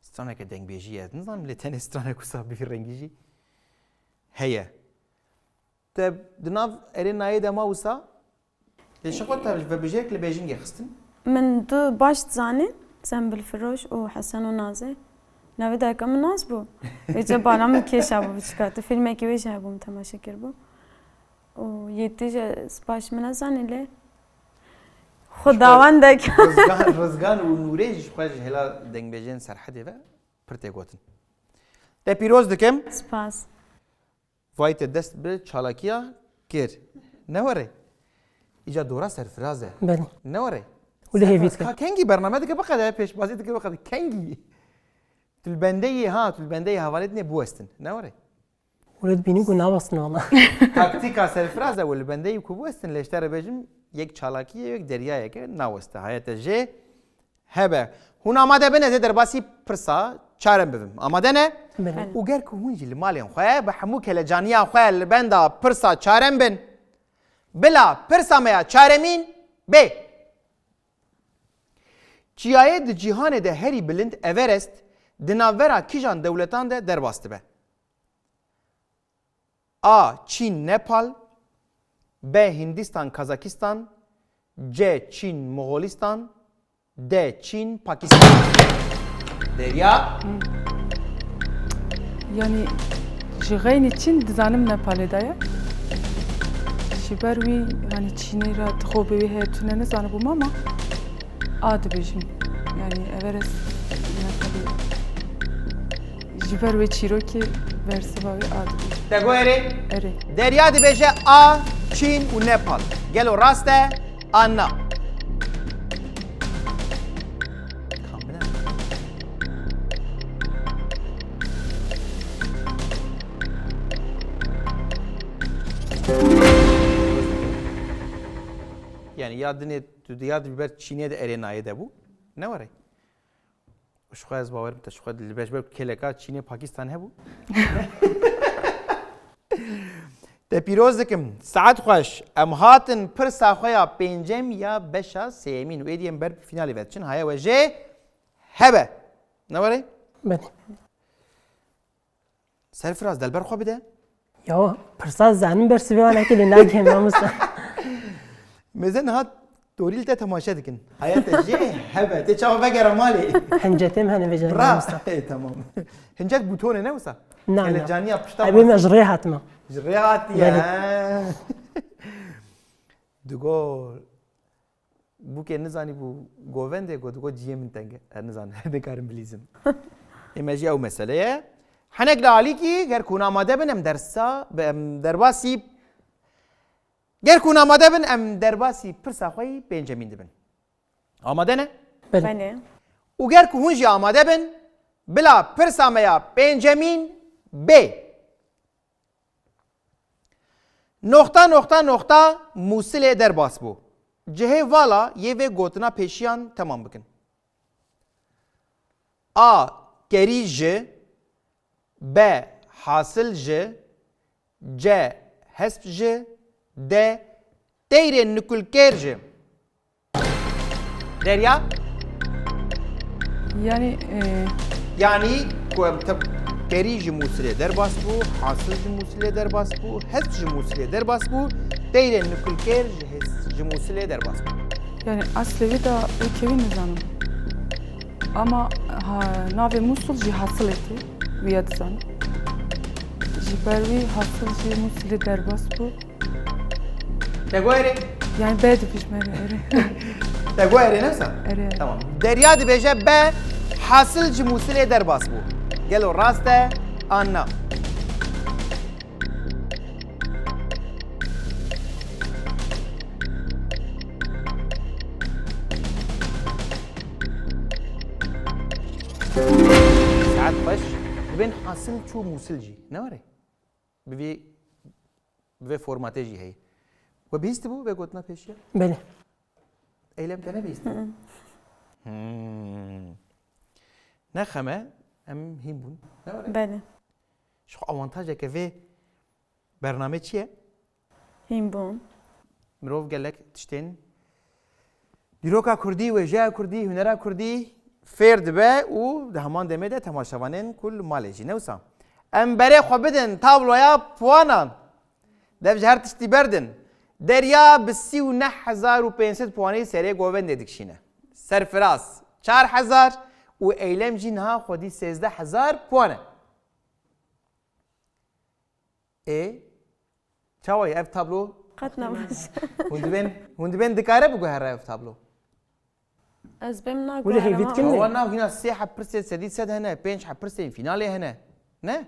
Straneke dengbêjî ye. Nizanim lê tenê stranek wisa bi vî rengî jî heye. Te di nav erê nayê de ma wisa? Lê şixwe te vebijêrek li Bêjingê xistin? Min du baş dizanîn, Zembilfiroş û Hesen û Nazê. Navê dayika min Naz bû. Vêce bala min kêşa bû biçika. Tu fîlmekî wê jî hebû, min temaşe kiribû. Û yê dî jî baş min nezanî lê. Xwedawendek. Rizgan, Rizgan û Nûrê jî ji xwe ji hêla dengbêjên Serhedê ve pir tê gotin. Te pîroz dikim. Spas. Vay te dest bi çalakiya kir. Ne were? Îca dora serfiraz e. Belê. Ne were? Wile hêvî dike. Ka kengî bername dike biqede, pêşbazî dike biqede. Kengî? Tu li bendeyê, ha, tu li bendeyê hevalê dinê biwestin. Ne were? Wile dibînim ku nawestin wala. Taktîka serfiraz e, wile li bendeyê ku biwestin, lê ji te re bêjim, yek çalakî ye, yek deryayeke naweste. Heye te jê hebe. Hûn amade bin, ez ê derbasî pirsa çarem bibim. Amade ne? Belê. Û ger ku hûn jî li malên xwe bi hemû kelecaniya xwe li benda pirsa çarem bin, bila pirsa me ya çaremîn bê. Çiyayê di cîhanê de herî bilind Everest di navbera kîjan dewletan de derbas dibe? A. Çîn, Nepal. B. Hindistan, Kazakistan. C. Çîn, Moxolistan. D. Çîn, Pakistan. Derya. Yani ji xeynî Çîn dizanim Nepalê de ye. Ji ber wî, yani Çînê re dixo bi wî heye tune nizanibûm ama A dibêjim. Yani Everest, Nepalê. Ji ber wê çîrokê bersiva wê A dibêjim. Te got erê? Erê. Derya dibêje A, Çîn û Nepal. Gelo rast e an na? Kamine. Yani ya dinê tu di ya di ber Çînê de erê nayê de bû. Ne were? Ji xwe ez bawerim te ji xwe li beş ber kêleka Çînê Pakistan hebû. Te pîroz dikim. Saet xweş. Em hatin pirsa xwe ya pêncem ya beşa sêyemîn û êdî em ber bi finalê ve diçin. Haya we jê hebe. Ne were? Belê. Serfiraz, delber xwe bide. Ya, pirsa zanim bersivê wan ekê lê nagihê mamosta. Mêze niha torî li te temaşe dikin. Haya te jê hebe, tê çawa vegere malê. Hincetê min hene vêca Bra. Mamosta. Ê, tamam. Hincet bûtonê ne wisa? Na, na. Hele caniya pişta Ebê me masî. Ji rê hatime. Ji rê hatiye. Belê. Digo Bûkê nizanî bû govendê got, got ciyê min teng e. Ez nizanim, nikarim bilîzim. Ê me jî ew mesele ye. Henek li alîkî, ger ku hûn amade bin, em dersa, em derbasî, ger ku hûn amade bin, em derbasî pirsa xwe yî pêncemîn dibin. Amade ne? Belê. Belê. Û ger ku hûn jî amade bin, bila pirsa me ya pêncemîn bê. Noxta, noxta, noxta, Mûsilê derbas bû. Cihê vala yê vê gotina pêşiyan temam bikin. A. Kerî ji. B. Hasil ji. C. Hesp ji. D. Teyrên nikulkêr ji. Derya? Yani, e, Yani ku em te-, kerî ji Mûsilê derbas bû, hasil ji Mûsilê derbas bû, hesp ji Mûsilê derbas bû, teyrên nikulkêr ji hes-, ji Mûsilê derbas bû. Yani aslê wî de wekî wî nizanim. Ama ha, navê Mûsil jî hasilê tê, wî ya dizanim. Ji ber wî hasil ji Mûsilê derbas bû. Te got erê? Yani B dibêjim erê, erê. Te got erê ne wisa? Erê. Tamam. Derya dibêje B, hasil ji Mûsilê derbas bû. Gelo rast e an na? Bên hasil çû Mûsil jî. Ne were? Bi vê, bi vê formatê jî heye. We bihîstibû vê gotina pêşiya? Belê. Eylem te nebihîstibû? Hmm. Ne xem e, em hîn bûn. Ne were? Belê. Ji xwe avantajeke vê bernamê çi ye? Hîn bûn. Mirov gelek tiştên dîroka kurdî, wêjeya kurdî, hunera kurdî fêr dibe û di heman demê de temaşevanên ku li malê jî. Ne wisa? Em berê xwe bidin tabloya puanan. Dev ji her tiştî berdin. Derya bi sî û neh hezar û pênc sed puanî serê govendê dikişîne. Serfiraz çar hezar û Eylem jî niha xwedî sêzdeh hezar puan e. Ê, çawa ye ev tablo? Qet ne baş. Hûn dibên, hûn dibên dikare biguhere ev tablo? Ez bêm Wile hêvî naguherim. dikin. Çawa nav hîna sê heb pirsên sedî sed hene, pênc heb pirsên fînalê hene. Ne?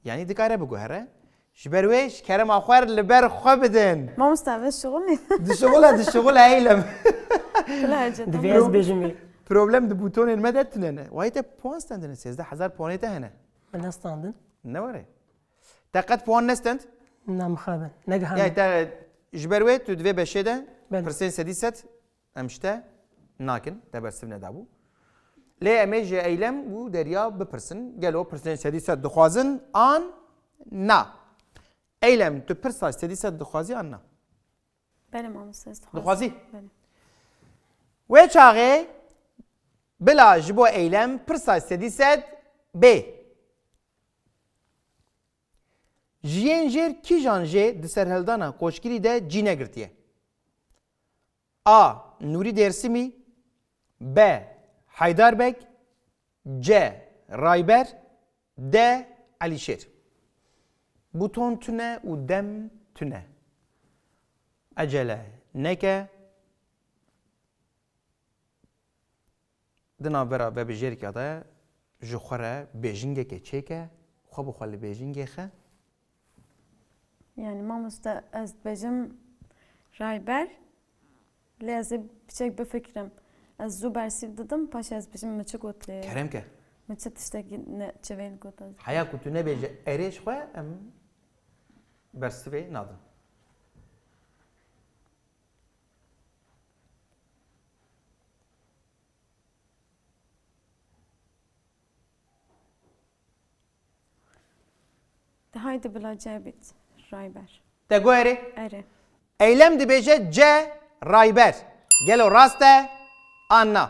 Yanî dikare biguhere. Ji ber wê ji kerema xwe re li ber xwe bidin. Mamoste, ve şixulî. Dişixule, dişixule Eylem. Bila hece. Divê ez bêjim wê. Problem di bûtonên me de tune ne. Wayê te puan stendine, sêzdeh hezar puanê te hene. Min nestandin. Ne were? Te qet puan nestend? Na mixabin. Negihane. Yani te ji ber wê tu di vê beşê de Belê. pirsên sedî sed em ji te nakin, te bersiv nedabû. Lê em ê ji Eylem û Derya bipirsin. Gelo pirsên sedî sed dixwazin an na? Eylem, tu pirsa sedî sed dixwazî an na? Belê mamoste, ez dixwazim. Dixwazî? Belê. Wê çaxê bila ji bo Eylem pirsa sedî sed bê. Ji yên jêr kîjan jê di serhildana Koçgirî de cî negirtiye? A. Nûrî Dêrsimî. B. Heydar Beg. C. Rayber. D. Elîşêr. Bûton tune û dem tune. Ecele neke. Di navbera vebijêrka de ji xwe re bêjingeke çêke, xwe bi xwe li bêjingê xe. Yani mamoste, ez dibêjim Rayber. Lê ez ê piçek bifikirim. Ez zû bersîv didim, paşê ez dibêjim min çi got lê. Kerem ke. Min çi tiştekî ne çivên got ez. Heya ku tu nebêje erê ji xwe, em bersivê nadin. De haydi bila C bît, Rayber. Te got erê? Erê. Eylem dibêje C, Rayber. Gelo rast e an na?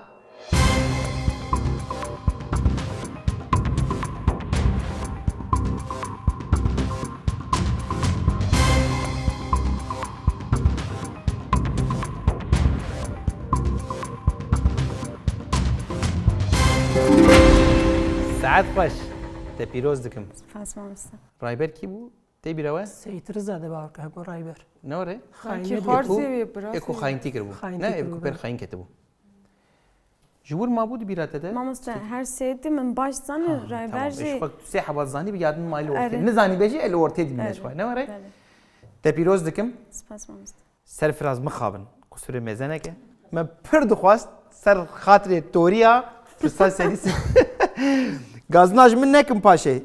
Saet xweş. Te pîroz dikim. Spas mamoste. Rayber kî bû? Tê bîra we? Seyîd Riza de bawer ke hebû Rayber. Ne were? Sanki Xayînê xwarzî dî. wê biraz. Ê ku xayîntî kiribû. Xayîntî Ne, ê kiribû, ku pêr belê. xayîn ketibû. Ji wir mabû di bîra te de? Mamoste, her sêdî min baş zanî, Ha, Rayber tamam. Ê, jî. Ji xwe tu sê heba zanî bi yadin mayli ortê. Erê. Nizanî be jî el ortê dibîne Erê. ji xwe. Ne were? Belê. Te pîroz dikim. Spas mamoste. Serfiraz mixabin. Qusûrê mêze neke. Me pir dixwast ser xatirê toriya pirsa serî se-, gazina ji min nekin paşê.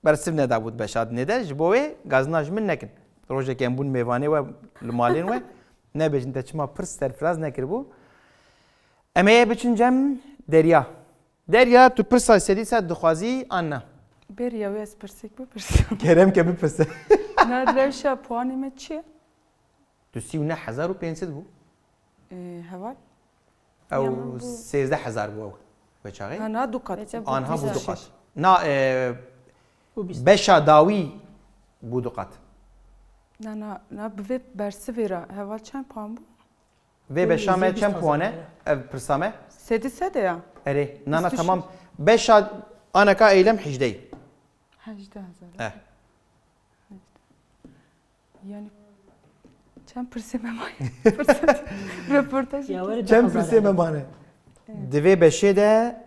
Bersiv nedabû di beşa dinê de. Ji bo wê gazina ji min nekin. Rojekê em bûn mêvanê we li malên we. Nebêjin te çima pirs serfiraz nekiribû. Em ê biçin cem Derya. Derya, tu pirsa sedî sed dixwazî an na? Bêriya wê ez pirsek bipirsim. Kerem ke bipirse. Na rewşa puanê me çi ye? Tu sî û neh hezar û pênc sed bû. Ee, heval. Ew Ya min bû. sêzdeh hezar bû ew. Ve çaxê? Ha, na du qat. Recep Anha bû Güzel. du qat. Na, e, Û bîst. beşa dawî bû du qat. Na, na, na bi vê bersivê re heval çend puan bû? Vê beşa me Bîst çend hezar puan e? lira. Ev pirsa me? Sedî sed e ya. Erê, nana Bîst û şeş. Tamam. Beşa aneka Eylem hejdeh. Hejdeh hezar. Eh. Yani çend pirsê me maye? Pirsê, röportaj. Ya were Çend deh hezar pirsê me lira. mane? Evet. Di vê beşê de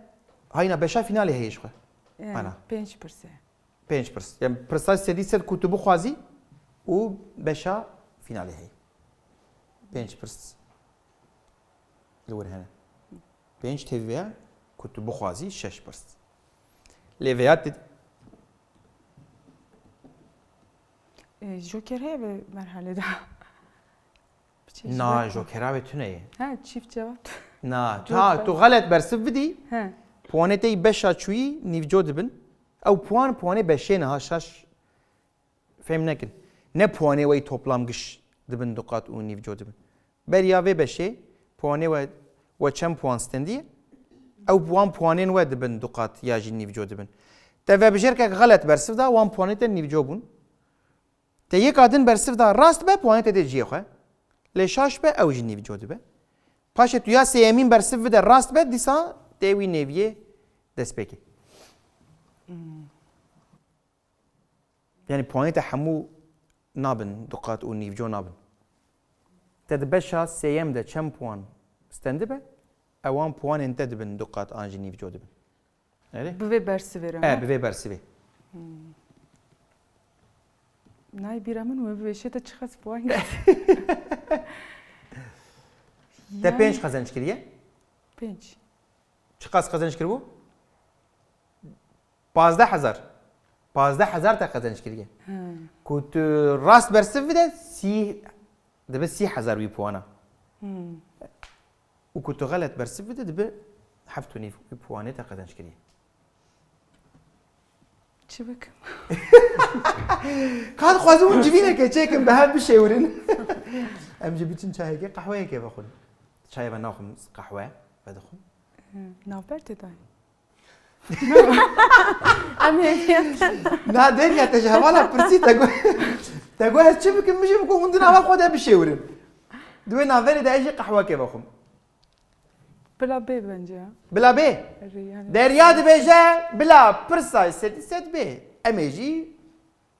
hayna beşa finalê heye ji xwe. Yani Ana. Pênc pirsê. Pênc pirs. Yani pirsa sedî sed ku tu bixwazî û beşa finalê heye. Pênc pirs. Li wir hene. Pênc tevî veya ku tu bixwazî şeş pirs. Lê vêya te E, Joker heye vê merhalê de. Biçe ji Na, ber- jokera wê tune ye. Ha, çift cevap. Na, Joker. ta tu xelet bersiv bidî, He. puanê te yî beşa çûyî nîvco dibin. Ew puan, puanê beşê ne ha, şaş fêm nekin. Ne puanê we yî toplam giş dibin du qat û nîvco dibin. Beriya vê beşê puanê we, we çend puan stendiye? Ew wan puanên we dibin du qat ya jî nîvco dibin. Te vebijêrkek xelet bersiv da, wan puanê te nîvco bûn. Te yeka din bersiv da rast be, puanê te dê cihê xwe. Lê şaş be, ew jî nîvco dibe. Paşê tu ya sêyemîn bersiv bide rast be, dîsa tê wî nêviyê destpêkê. Yani puanê te hemû nabin du qat û nîvco nabin. Te di beşa sêyem de çend puan stendibe, ewan puanên te dibin du qat an jî nîvco dibin. Erê? Bi vê bersivê re E, me. bi vê bersivê. Nayê bîra min wê bibêje te çiqas puan girt. Te pênc qezenc kiriye. Pênc. Çiqas qezenc kiribû? Pazdeh hezar. Pazdeh hezar te qezenc kiriye. He. Ku tu rast bersiv bide, sî, dibe sî hezar wî puana. Hmm. Û ku tu xelet bersiv bide, dibe heft û nîv wî puanê te qezenc kiriye. Çi bikim? Ka dixwazim hûn civîneke çêkin, bi hev bişêwirin. Em jî biçin çayekê, qehweyekê vexwin. Çayê ve naxwim, qehwe vedixwim. Navber tê dayê. Em hêviya te. Na, Derya, te ji hevala pirsî, te got, te got ez çi bikim, min jî bigot hûn di nava xwe de bişêwirin. Di wê navberê de ez jî qehwekê vexwim. Bila bê bence ya. Bila bê. Erê yani. Derya dibêje, bila pirsa sedî sed bê. Em ê jî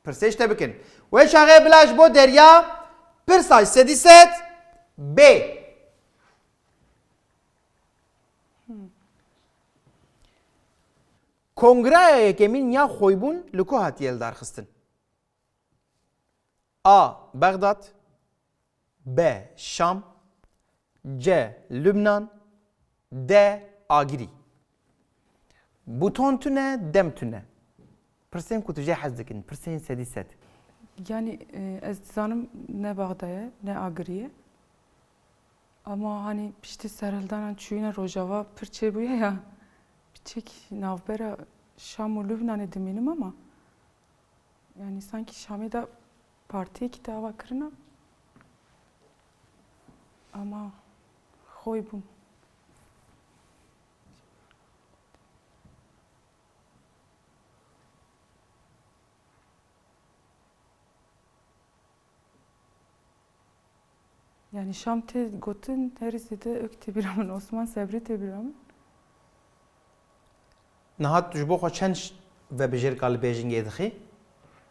pirsê ji te bikin. Wê çaxê bila ji bo Derya pirsa sedî sed bê. Kongreya yekemîn ya Xoybûn li ku hatiye lidarxistin? A. Bexdad. B. Şam. C. Lubnan. D. Agirî. Buton tune, dem tune. Pirsên ku tu jê hez dikin, pirsên sedî sed. Yani e, ez dizanim ne Bexda ye, ne Agirî ye. Ama hani piştî serhildanan çûyîne Rojava pir çêbûye ya. Piçek navbera Şam û Lubnanê dimînim ama yani sanki Şamê de partiyekî te ava kirina. Ama Xoybûn. Yani Şam tê gotin, herî zêde ök tê bîra min, Osman Sebrî tê bîra min. Niha tu ji bo xwe çend ş-, vebijêrka li Bêjingê dixî?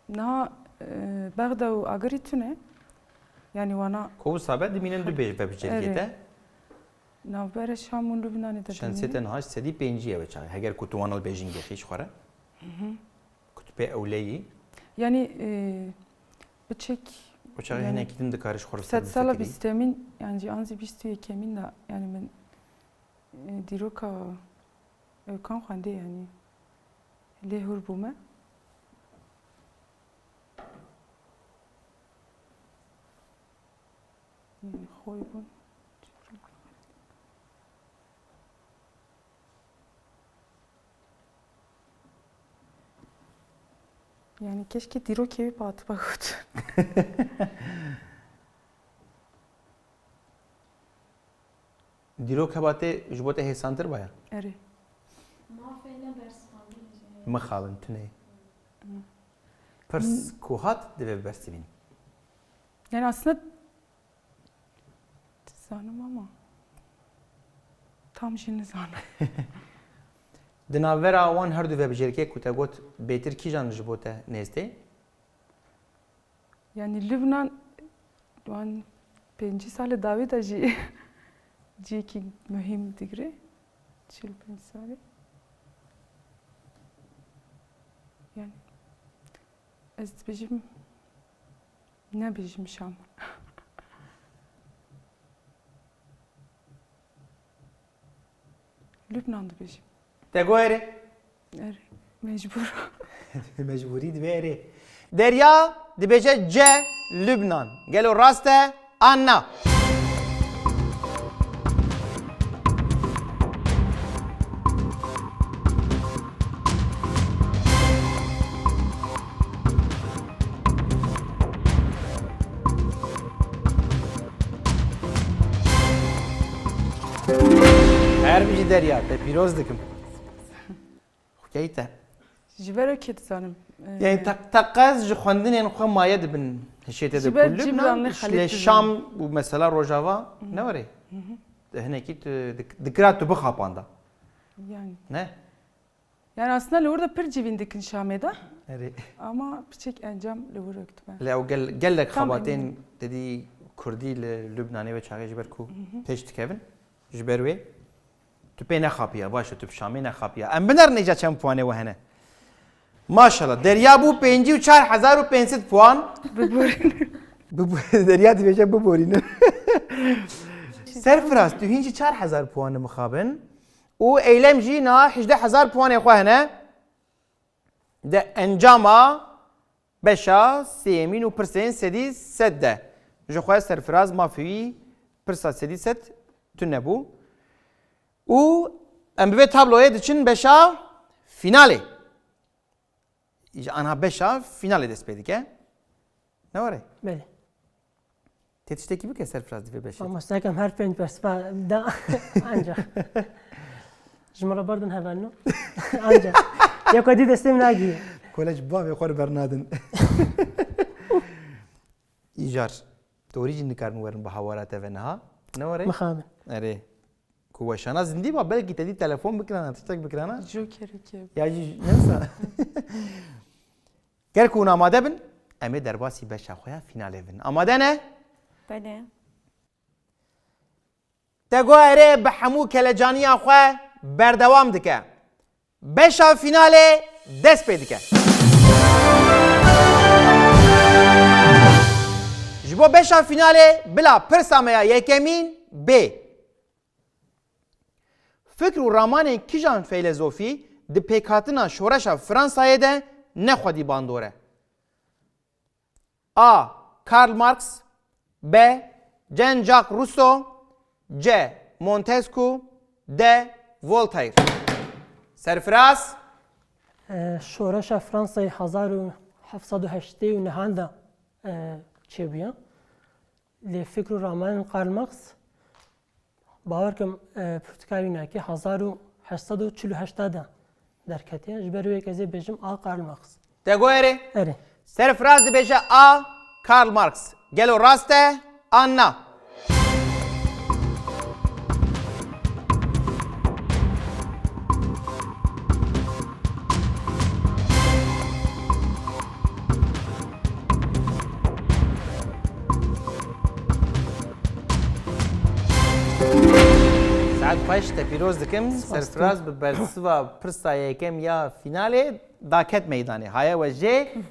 Niha e, Bexda û Agirî tune. Yani wana Ku wisa be dimînin du bê-, vebijêrkê Erê. te. Navbera Şam û Lubnanê de Şensê dimînin. Te niha ji sedî pêncî ye wê çaxê. Heger ku tu wana li Bêjingê xî ji xwe re. Ku tu pê ewle yî. Yani e, biçek Wê çaxê yani hinekî din dikare ji xwe re sed sala bîstemîn, yani an zî bîst û yekemîn de yani min e, dîroka Ewkan xwendê yani lê hûr bûme. Yani Xoybûn. Yani keşke dîrokê wî bi hatiba got. Dîrok heba te ji bo te hêsantir baya? Erê. Mafê ne bersiv xwendinê jî heye. Mixabin, tune. Pirs ku hat divê bibersivîn. Yani aslında dizanim ama tam jî nizanim. Di navbera wan her du vebijêrkê ku te got bêtir kîjan ji bo te nêz tê? Yani Lubnan wan pêncî salê dawî de jî cihekî muhîm digire. Çil pênc salê. Yani ez dibêjim nebêjim Şam. Lubnan dibêjim. Te got erê? Erê. Mecbur. Mecbûrî divê erê. Derya dibêje C, Lubnan. Gelo rast e an na? Her bijî Derya, te pîroz dikim. Xwekeyî te. Ji ber wekî dizanim. Yani teq- teqez ji xwendinên xwe maye dibin hişê te de. Ji ber ku Cîbran Lubnan, lê Xelît lê dizan. Şam û mesela Rojava ne were. Te hinekî tu dik- dikira tu bixapanda. Yani. Ne? Yani aslında li wir de pir civîn dikin Şamê de. Erê. Ama piçek encam li wir wek dibe. Lê ew gel, gelek Tam xebatên eminim. Dedî Kurdî li Lubnanê ve çaxê ji ber ku pêş dikevin. Ji ber wê tu pê nexapiya, baş e, tu bi Şamê nexapiya. Em binerin êca çend puanê we hene. Maşallah. Derya bû pêncî û çar hezar û pênc sed puan. Biborînin. Bibo- Derya dibêje biborînin. Serfiraz, tu hîn jî çar hezar puan mixabin. Û Eylem jî niha hejdeh hezar puanê xwe hene. De encama beşa sêyemîn û pirsên sedî sed de. Ji xwe Serfiraz mafê wî pirsa sedî sed tune bû. Û em bi vê tabloyê diçin beşa fînalê. Ji anha beşa fînalê dest pê dike. Ne were? Belê. Tê tiştekî bike Serfiraz di vê beşê. Mamostekem her pênc bersiva da ancak. Ji min re berdin hevalno. Ancak. Yeko dî destê min nagiye. Kolej bavê xwe bernadin. Îcar. Dorî jî nikarin werin bi hawara te ve niha. Ne were? Mixabin. Erê. Ku weşana zindî ba belkî te dî telefon bikirana, tiştek bikirana. Jokerekê. Ya jî neysa. Ger ku hûn amade bin, em ê derbasî beşa xwe ya fînalê bin. Amade ne? Belê. Te got erê bi hemû kelecaniya xwe berdewam dike. Beşa fînalê dest pê dike. Ji bo beşa fînalê bila pirsa me ya yekemîn bê. Fikr û ramanên kijan feylezofî di pêkhatina şoreşa Fransayê de ne xwedî bandor e? A. Karl Marx. B. Jean-Jacques Rousseau. C. Montesquieu. D. Voltaire. Serfiraz. E, Şoreşa Fransayê hezar û heft sed û heştê û nehan de e, çêbûye. Lê fikr û ramanên Karl Marx, bawer kim, e, pirtûka wî nakê hezar û heşt sed û çil û heşt de derketiye. Ji ber wê ez ê bêjim A Karl Marx. Te got erê? Erê. Serfiraz dibêje A Karl Marx. Gelo rast e an na? Saet xweş, te pîroz dikim. Serfiraz bi bersiva pirsa yekem ya fînalê daket meydanê. Haye we jê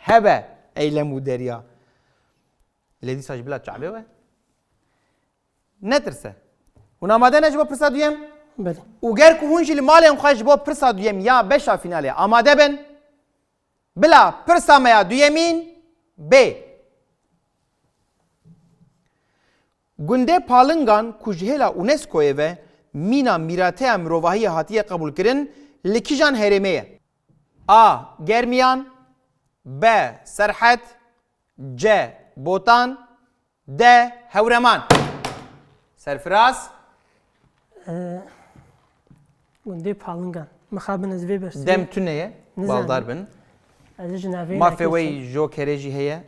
hebe Eylem û Derya. Lê dîsa ji bila çavê we. Netirse. Hûn amade ne ji bo pirsa duyem? Belê. Û ger ku hûn jî li malên xwe ji bo pirsa duyem ya beşa fînalê amade bin, bila pirsa me ya duyemîn bê. Gundê Palingan ku ji hêla UNESCO'yê ve mîna mîrateya mirovahiyê hatiye qebûlkirin, li kîjan herêmê ye? A. Germiyan. B. Serhed. C. Botan. D. Hewreman. Serfiraz. E, Gundê Palingan. Mixabin ez vê bersivê. Dem tune ye. Nizanim. Baldar bin. Ez ji navê Mafê nakê wey jokerê jî heye.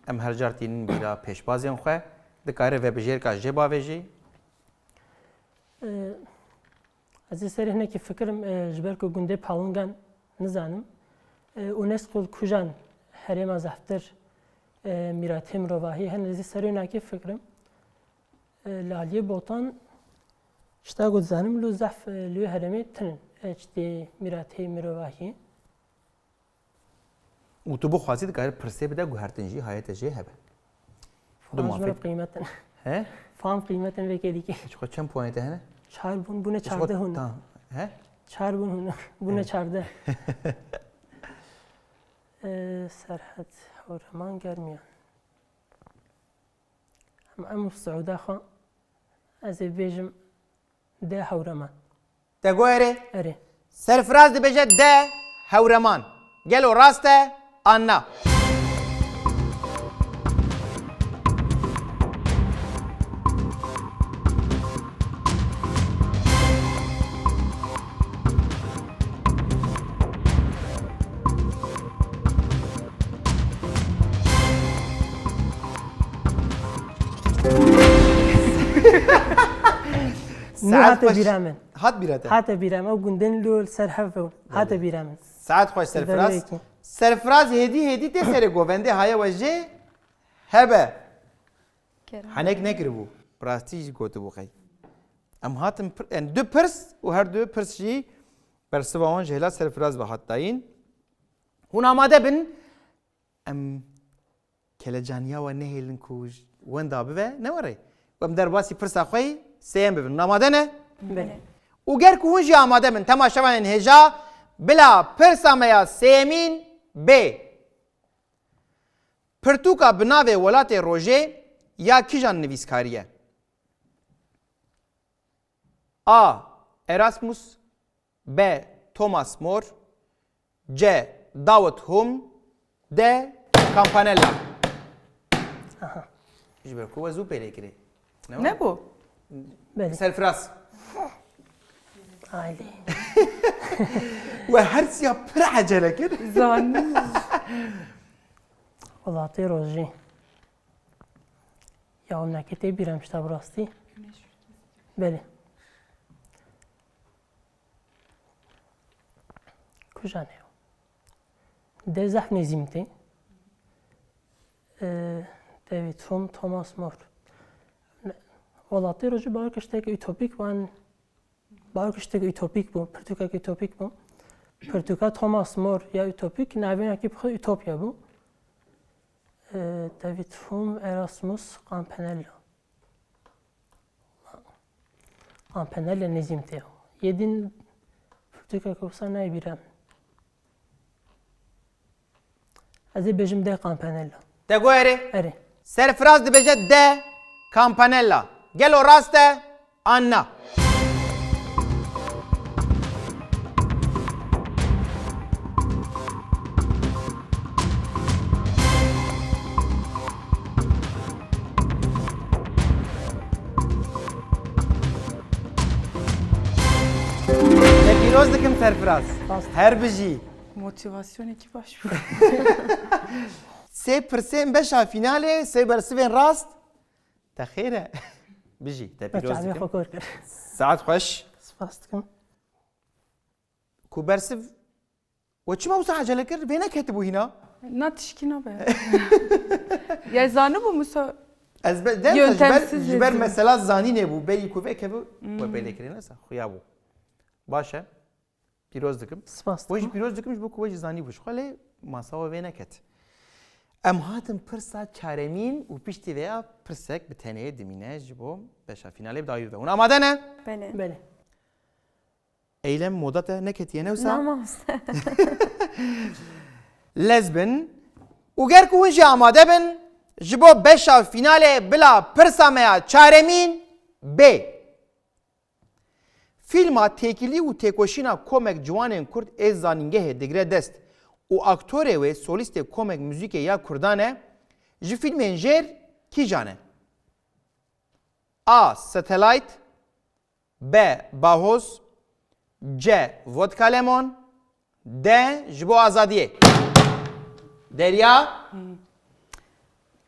Em her car tînin bîra pêşbazên xwe. Dikare vebijêrka jê bavêjî. E, Ez ê serê hinekî fikirim, e, ji ber ku gundê Palingan nizanim. E, UNESCO li kujan herêma zehftir, e, mîratê mirovahî hene, ez ê serê hinekî fikirim. E, li aliyê Botan tişta ku dizanim, li zehf, e, li wê herêmê tinin, e, tiştê mîratê mirovahî. Û tu bixwazî dikarî pirsê bide guhertin jî, hayete jê hebe. Fam mafê. Ji ber qîmetin. He? Fam qîmetin vê kêlîkê. Ji xwe çend puanê te hene? Çar bûn, bûne Ji xwe çardeh hûn. Ta-, he? Çar bûn, bûne çardeh. Ee, Serhet, Hewreman, Germiyan. Em, em Siûda xwe, ez ê bêjim D, Hewreman. Te got erê? Erê. Serfiraz dibêje D, Hewreman. Gelo rast e an na? Nû hate bîra min. Hat bîra te? Hate bîra min. Ew gundên li ser hev ew. Hate bîra min. Saet xweş, Serfiraz. Serfiraz hêdî hêdî tê serê govendê, haye we jê hebe. Kerem. Henek nekiribû. Rastî jî gotibû qey. Em hatin pir-, yani du pirs û her du pirs jî bersiva wan ji hêla Serfiraz ve hat dayîn. Hûn amade bin, em kelecaniya we nehêlin ku j-, wenda bibe, ne were. Em derbasî pirsa xwe yî sêyem bibin. Hûn amade ne? Belê. Û ger ku hûn jî amade bin, temaşevanên hêja, bila pirsa me ya sêyemîn bê. Pirtûka bi navê Welatê Rojê ya kîjan nivîskarî ye? A, Erasmus. B, Thomas More. C, David Hume. D, Campanella. Aha. Ji ber ku we zû pê lê kirê. Ne were? Nebû. Belê. Serfiraz. Aylê. We her siya pir ecele kir. Zanim. Welatê Rojê. Ya, em nekê tê bîra min ji te bi rastî. Belê. Kujan e? D zehf nêzî min tê. Ee, David Hume, Thomas More. Ne, Welatê Rojê bawer kir tiştek utopîk wan, bawer kir tiştek utopîk bû, pirtûkek utopîk bû. Pirtûka Thomas More ya utopîk, navênekî bi xwe Utopya bû. Ee, David Hume, Erasmus, Campanella. Campanella nêzî min tê. Yê din pirtûkeke wisa nayê bîra min. Ez ê bêjim D, Campanella. Te got erê? Erê. Serfiraz dibêje D, Campanella. Gelo rast e an na? Te pîroz dikim Serfiraz. Spas. Her bijî. Motivasyonekî baş bû. Sê pirsên beşa finalê, sê bersivên rast. Te xêr e. Bijî, te pîroz dikim. Saet xweş. Spas dikim. Ku bersiv, we çima wisa ecele kir? Vê neketibû hîna? Na tişkî nabe. Ya zanibû Musa. Ez be, dem ji ber, ji ber mesela zanînê bû. Berî ku vekevû, we pê lê kirê nesa. Xuya bû. Baş e. Pîroz dikim. Spas dikim. We jî pîroz dikim ji bo ku we jî zanîbû ji xwe, lê masa we vê neket. Em hatin pirsa çaremîn û piştî vê ya pirsek bi tenê dimîne ji bo beşa finalê bi dawî bibe. Hûn amade ne? Belê. Belê. Eylem, moda te neketiye ne wisa? Na mamoste. Lez bin û ger ku hûn jî amade bin, ji bo beşa finalê bila pirsa me ya çaremîn bê. Fîlma Têkilî û Têkoşîna Komek Ciwanên Kurd ê Zanîngehê digire dest û aktorê wê solîstê komek muzîkê ya Kurdan e, ji fîlmên jêr kîjan e? A, Satellite. B, Bahoz. C, Vodka Lemon. D, Ji Bo Azadiyê. Derya? Hmm.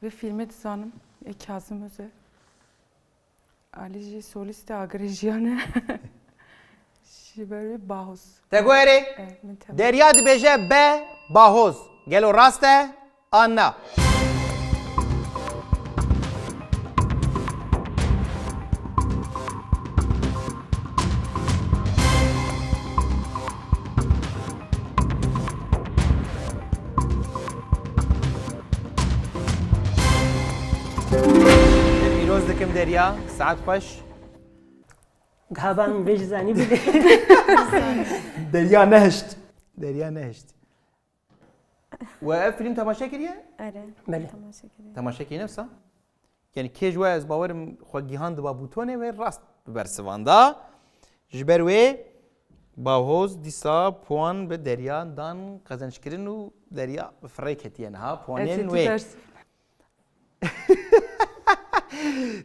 Vê fîlmê dizanim. Ê Kazim Özer. Alî jî solîstê Agirê Jiyan e. Ji ber wê Bahoz. Te got erê? Evet, min te Derya dibêje B, Bahoz. Gelo rast e an na? Te pîroz dikim Derya, saet xweş. Gava min vê jî zanî bidê. Derya nehişt. Derya nehişt. We ev fîlm temaşe kiriye? Erê. Belê. Temaşe kiriye. Temaşe kiriye ne wisa? Yani kê ji we ez bawerim xwe gihandiba bûtonê wê rast bi bersivanda. Ji ber wê Bawhoz dîsa puan bi Derya dan qezençkirin û Derya bi firê ketiye niha puanên wê.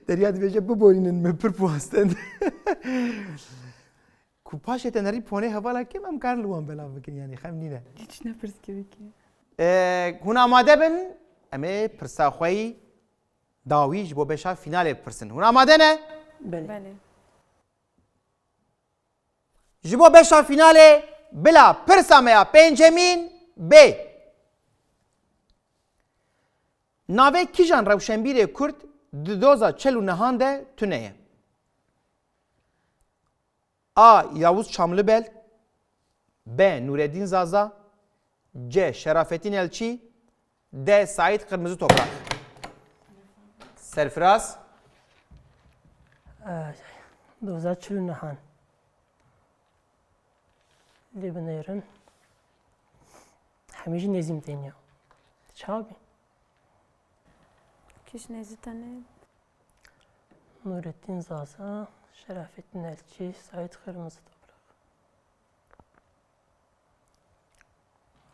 Derya dibêje biborînin min pir puan stend. Ku paşê te nerî ponê hevala kim em karin li wan belav bikin, yanî xem nîne. Hiç ne pirs kevik e. Ee, hûn amade bin, em ê pirsa xwe yî dawî ji bo beşa finalê bipirsin. Hûn amade ne? Belê. Belê. Ji bo beşa finalê bila pirsa me ya pêncemîn bê. Navê kîjan rewşenbîrê Kurd di doza çel û nehan de tune ye? A. Yavuz Çamlibel. B. Nureddin Zaza. C. Şerafettin Elçi. D. Saîd Kırmızı Toprak. Serfiraz. Ay, doza çil û nehan. Lê binêrin. Hemî jî nêzîm têniya. Çawa bî? Kî ji nêzî te nê? Nurettin Zaza, Şerafettin Elçi, Saîd Kırmızı Toprak.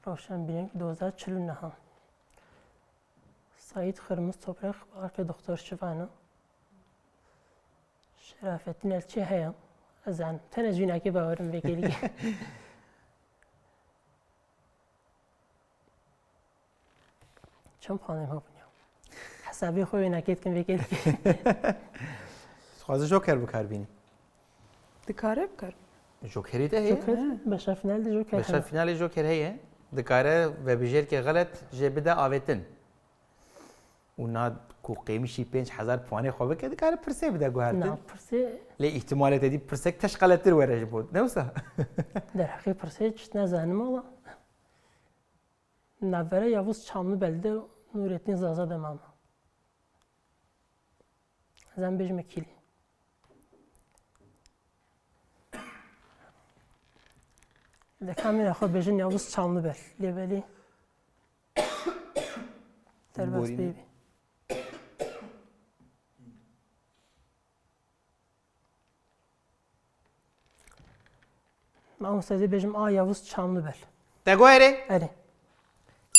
Rewşenbîrên doza çil û nehan. Saîd Kırmızı Toprak, belkî Doktor Şivan e. Şerafettin Elçi heye. Ez zanim. Tenê ji wînakê bawerim vê kêlîkê. Çend puanê hebûn ya? Hesabê xwe wê nakê dikin vê kêlîkê. Dixwaze joker bi kar bînî. Dikare bi kar bînî. Jokerê te heye? Joker, beşa final de joker Beşa heye. Finalê joker heye. Dikare vebijêrkê xelet jê bide avêtin. Û na ku qêmişî pênc hezar puanê xwe bike, dikare pirsê bide guhertin. Na, pirsê Lê îhtimalê te dî pirsek teş xelettir were ji bo. Ne wisa? Derheqê pirsê çi ne zanim ama. Navbera Yavuz Çamlıbel de Nurettin Zaza de mama. Ez em bêjime kîlî. Lê kamera xwe bêjin Yavuz Çamlıbel. Lê belî derbas Borîne. Bêbî. Mamoste, ez ê bêjim A Yavuz Çamlıbel. Te got erê? Erê.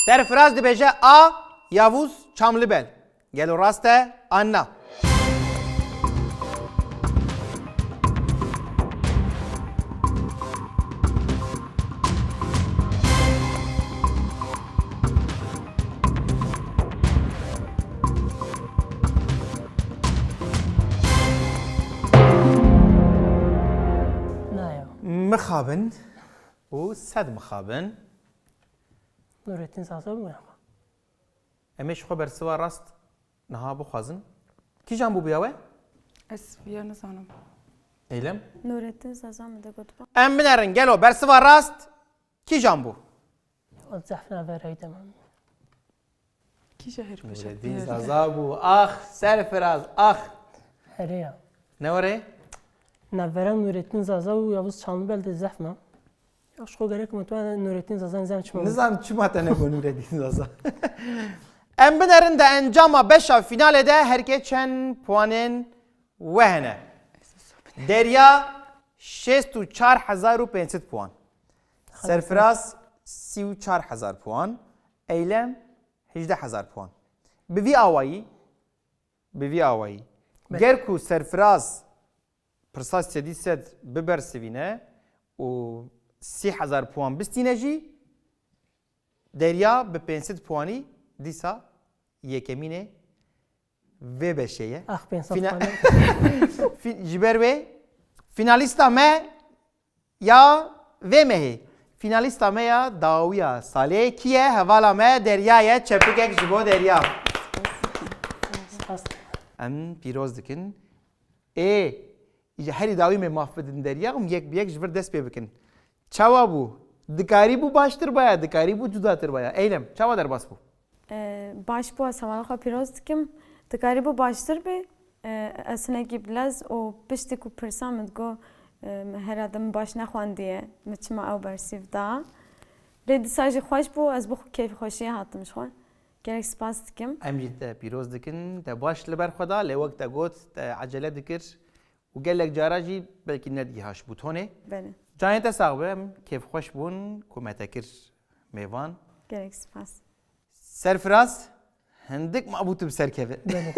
Serfiraz dibêje A Yavuz Çamlıbel. Gelo rast e an na? Naya. Mixabin û sed mixabin. Nurettin Zaza bû ya. Em ê ji xwe bersiva rast niha bixwazin. Kîjan bû bûya we? Ez ya nizanim. Eylem? Nurettin Zaza min de gotiba. Em binerin gelo bersiva rast kîjan bû? O zehf navbereyî de min. Kîja her Nureddin Zaza bû. Ax, serfiraz, ax. Here ya. Ne were? Navbera Nureddin Zaza û Yavuz Çamlıbel de zehf me. Ya, ji xwe gerek me tu Nureddin Zaza nizam çima. Nizam çima te ne got Nureddin Zaza. Em binerin de encama beşa finalê de herkê çend puanên we hene. Derya şêst û çar hezar û pênc sed puan. Serfiraz sî û çar hezar puan. Eylem hejdeh hezar puan. Bi vî awayî, bi vî awayî. Be- Ger ku Serfiraz pirsa sedî sed bibersivîne û sî hezar puan bistîne jî, Derya bi pênc sed puanî dîsa yekemînê vê beşê ye. Ax, pênc sed Fîna- puanî. Fî-, ji ber wê fînalîsta me ya vê mehê. Fînalîsta me ya dawiya salê kî ye? Hevala me Derya ye. Çepikek ji bo Derya. Spas. Em pîroz dikin. Ê, îja herî dawî me maf bidin Derya, hûn yek bi yek ji vir dest pê bikin. Çawa bû? Dikarî bû baştir baya, dikarî bû cudatir baya. Eylem, çawa derbas bû? Ee, baş bû, ez hevala xwe pîroz dikim. Dikarî bû baştir bê, E, ez hinekî bilez û piştî ku pirsa min digot, e, herhalde min baş nexwendiye, min çima ew bersîv da. Lê dîsa jî xweş bû, ez bi xwe kêfxweşiyê hatim ji xwe. Gelek spas dikim. Em jî te pîroz dikin, te baş li ber xwe da, lê wek te got, te ecele dikir û gelek cara jî belkî nedigihaş bû tonê. Belê. Canê te sax be, em kêfxweş bûn ku me te kir mêvan. Gelek spas. Serfiraz, hindik mabû tu bi ser keve. Belê.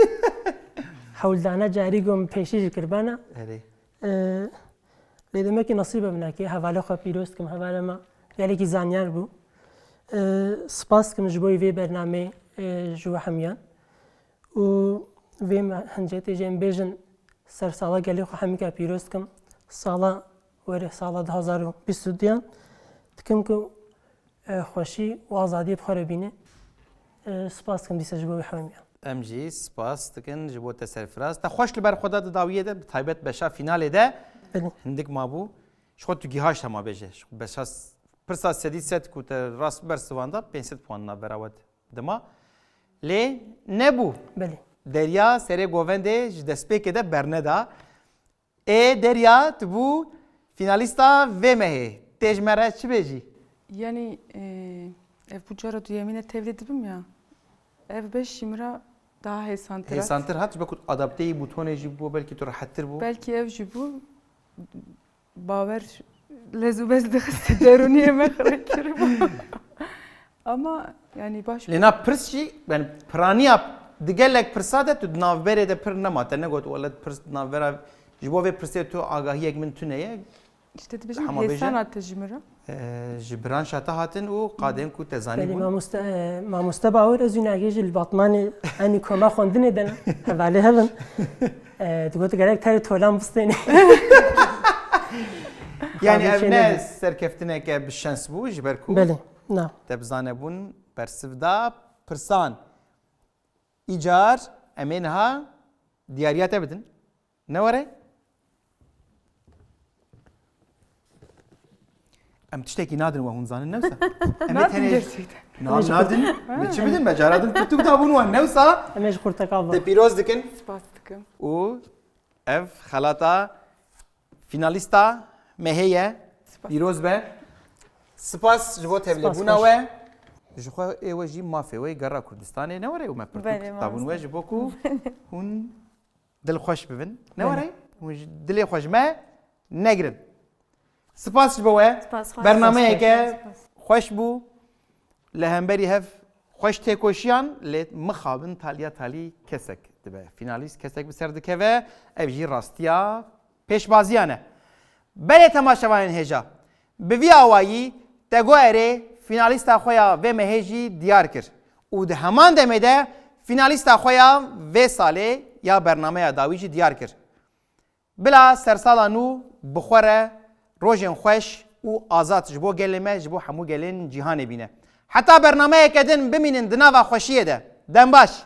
Hewldana carî ku min pêşî jî kiribana. Erê. Ee, lê demekî nesîbe min nekê. Hevalê xwe pîroz dikim. Hevalê me gelekî zanyar bû. Ee, spas dikim ji bo vê bernameyê, ee, ji we hemiyan. Û vê me hincetê jê em bêjin ser sala gelê xwe hemîka pîroz dikim. Sala were sala du hazar û bîst û duyan dikim ku e, xweşî û azadiyê bi xwe re bîne. E, spas dikim dîsa ji bo wî hewmiyan. Em jî spas dikin ji bo te serfiraz. Te xweş li ber xwe da di dawiyê de, bi taybet beşa finalê de Belê. hindik mabû. Ji xwe tu gihaşt hema bêje. Ji xwe beşa s-, pirsa sedî sed ku te rast bersivanda, pênc sed puan navbera we dima. Lê nebû. Belê. Derya serê govendê ji destpêkê de berneda. Ê Derya, tu bû finalîsta vê mehê. Tê ji me re çi bêjî? Yanî, e, ev bû cara duyemîn e tevlî dibim ya. Ev beş jî min re daha hêsantir hat. Hêsantir hat, ji ber ku adapteyî bû, tonê jî bû, belkî tu rehettir bû. Belkî ev jî bû, bawer lez û bez dixist derûniyê me xira kiribû. Ama yanî baş Lê na pirs jî, yanî piraniya di gelek pirsa de tu di navberê de pir nema. Te negot, wele pirs di navbera, ji bo vê pirsê tu agahiyek min tune ye. İşte dibêjim Hema bêje. hêsan hate ji min re. Ee, ji branşa te hatin û qadên ku te zanî Belê bûn. mamoste, e, mamoste Bawer ez wî nagê jî li Batmanê enî koma xwendinê de ne. Hevalê hevin. E, digot gerek terê tolan bistêne. Yani Tabii ev şey ne nedir? serkeftineke bi şans bû ji ber ku Belê, na. te bizane bûn bersiv da pirsan. Îcar em ê niha diyariya te bidin. Ne were? Em tiştekî nadin we hûn zanin, ne wisa? Em ê Nadin tenê gerçekten. Na, nadin. Me çi bidin? Me cara din pirtûk dabûn we, ne wisa? Em ê ji xurteka Te bixin. pîroz dikin Spas dikim. û ev xelata finalîsta mehê ye. Spas. Pîroz be. Spas ji bo tevlêbûna Spas xweş. we. Ji xwe ê we jî mafê we gera Kurdistanê ne were û me pirtûk Belê, dabûn we mamoste. ji bo ku hûn dilxweş bibin. Ne Belê. were? Hûn ji dilê xwe ji me negirin. Spas ji bo we. Spas xweş. Bernameyeke Spas. xweş bû. Li hemberî hev xweş têkoşiyan, lê mixabin taliya talî kesek dibe. Finalîst kesek bi ser dikeve, ev jî rastiya pêşbaziyan e. Belê temaşevanên hêja, bi vî awayî Tego Erê finalîsta xwe ya vê mehê jî diyar kir û di heman demê de finalîsta xwe ya vê salê ya bernameya dawî jî diyar kir. Bila sersala nû bi xwe re rojên xweş û azad ji bo gelê me, ji bo hemû gelên cîhanê bîne. Heta bernameyeke din bimînin di nava xweşiyê de. Dem baş.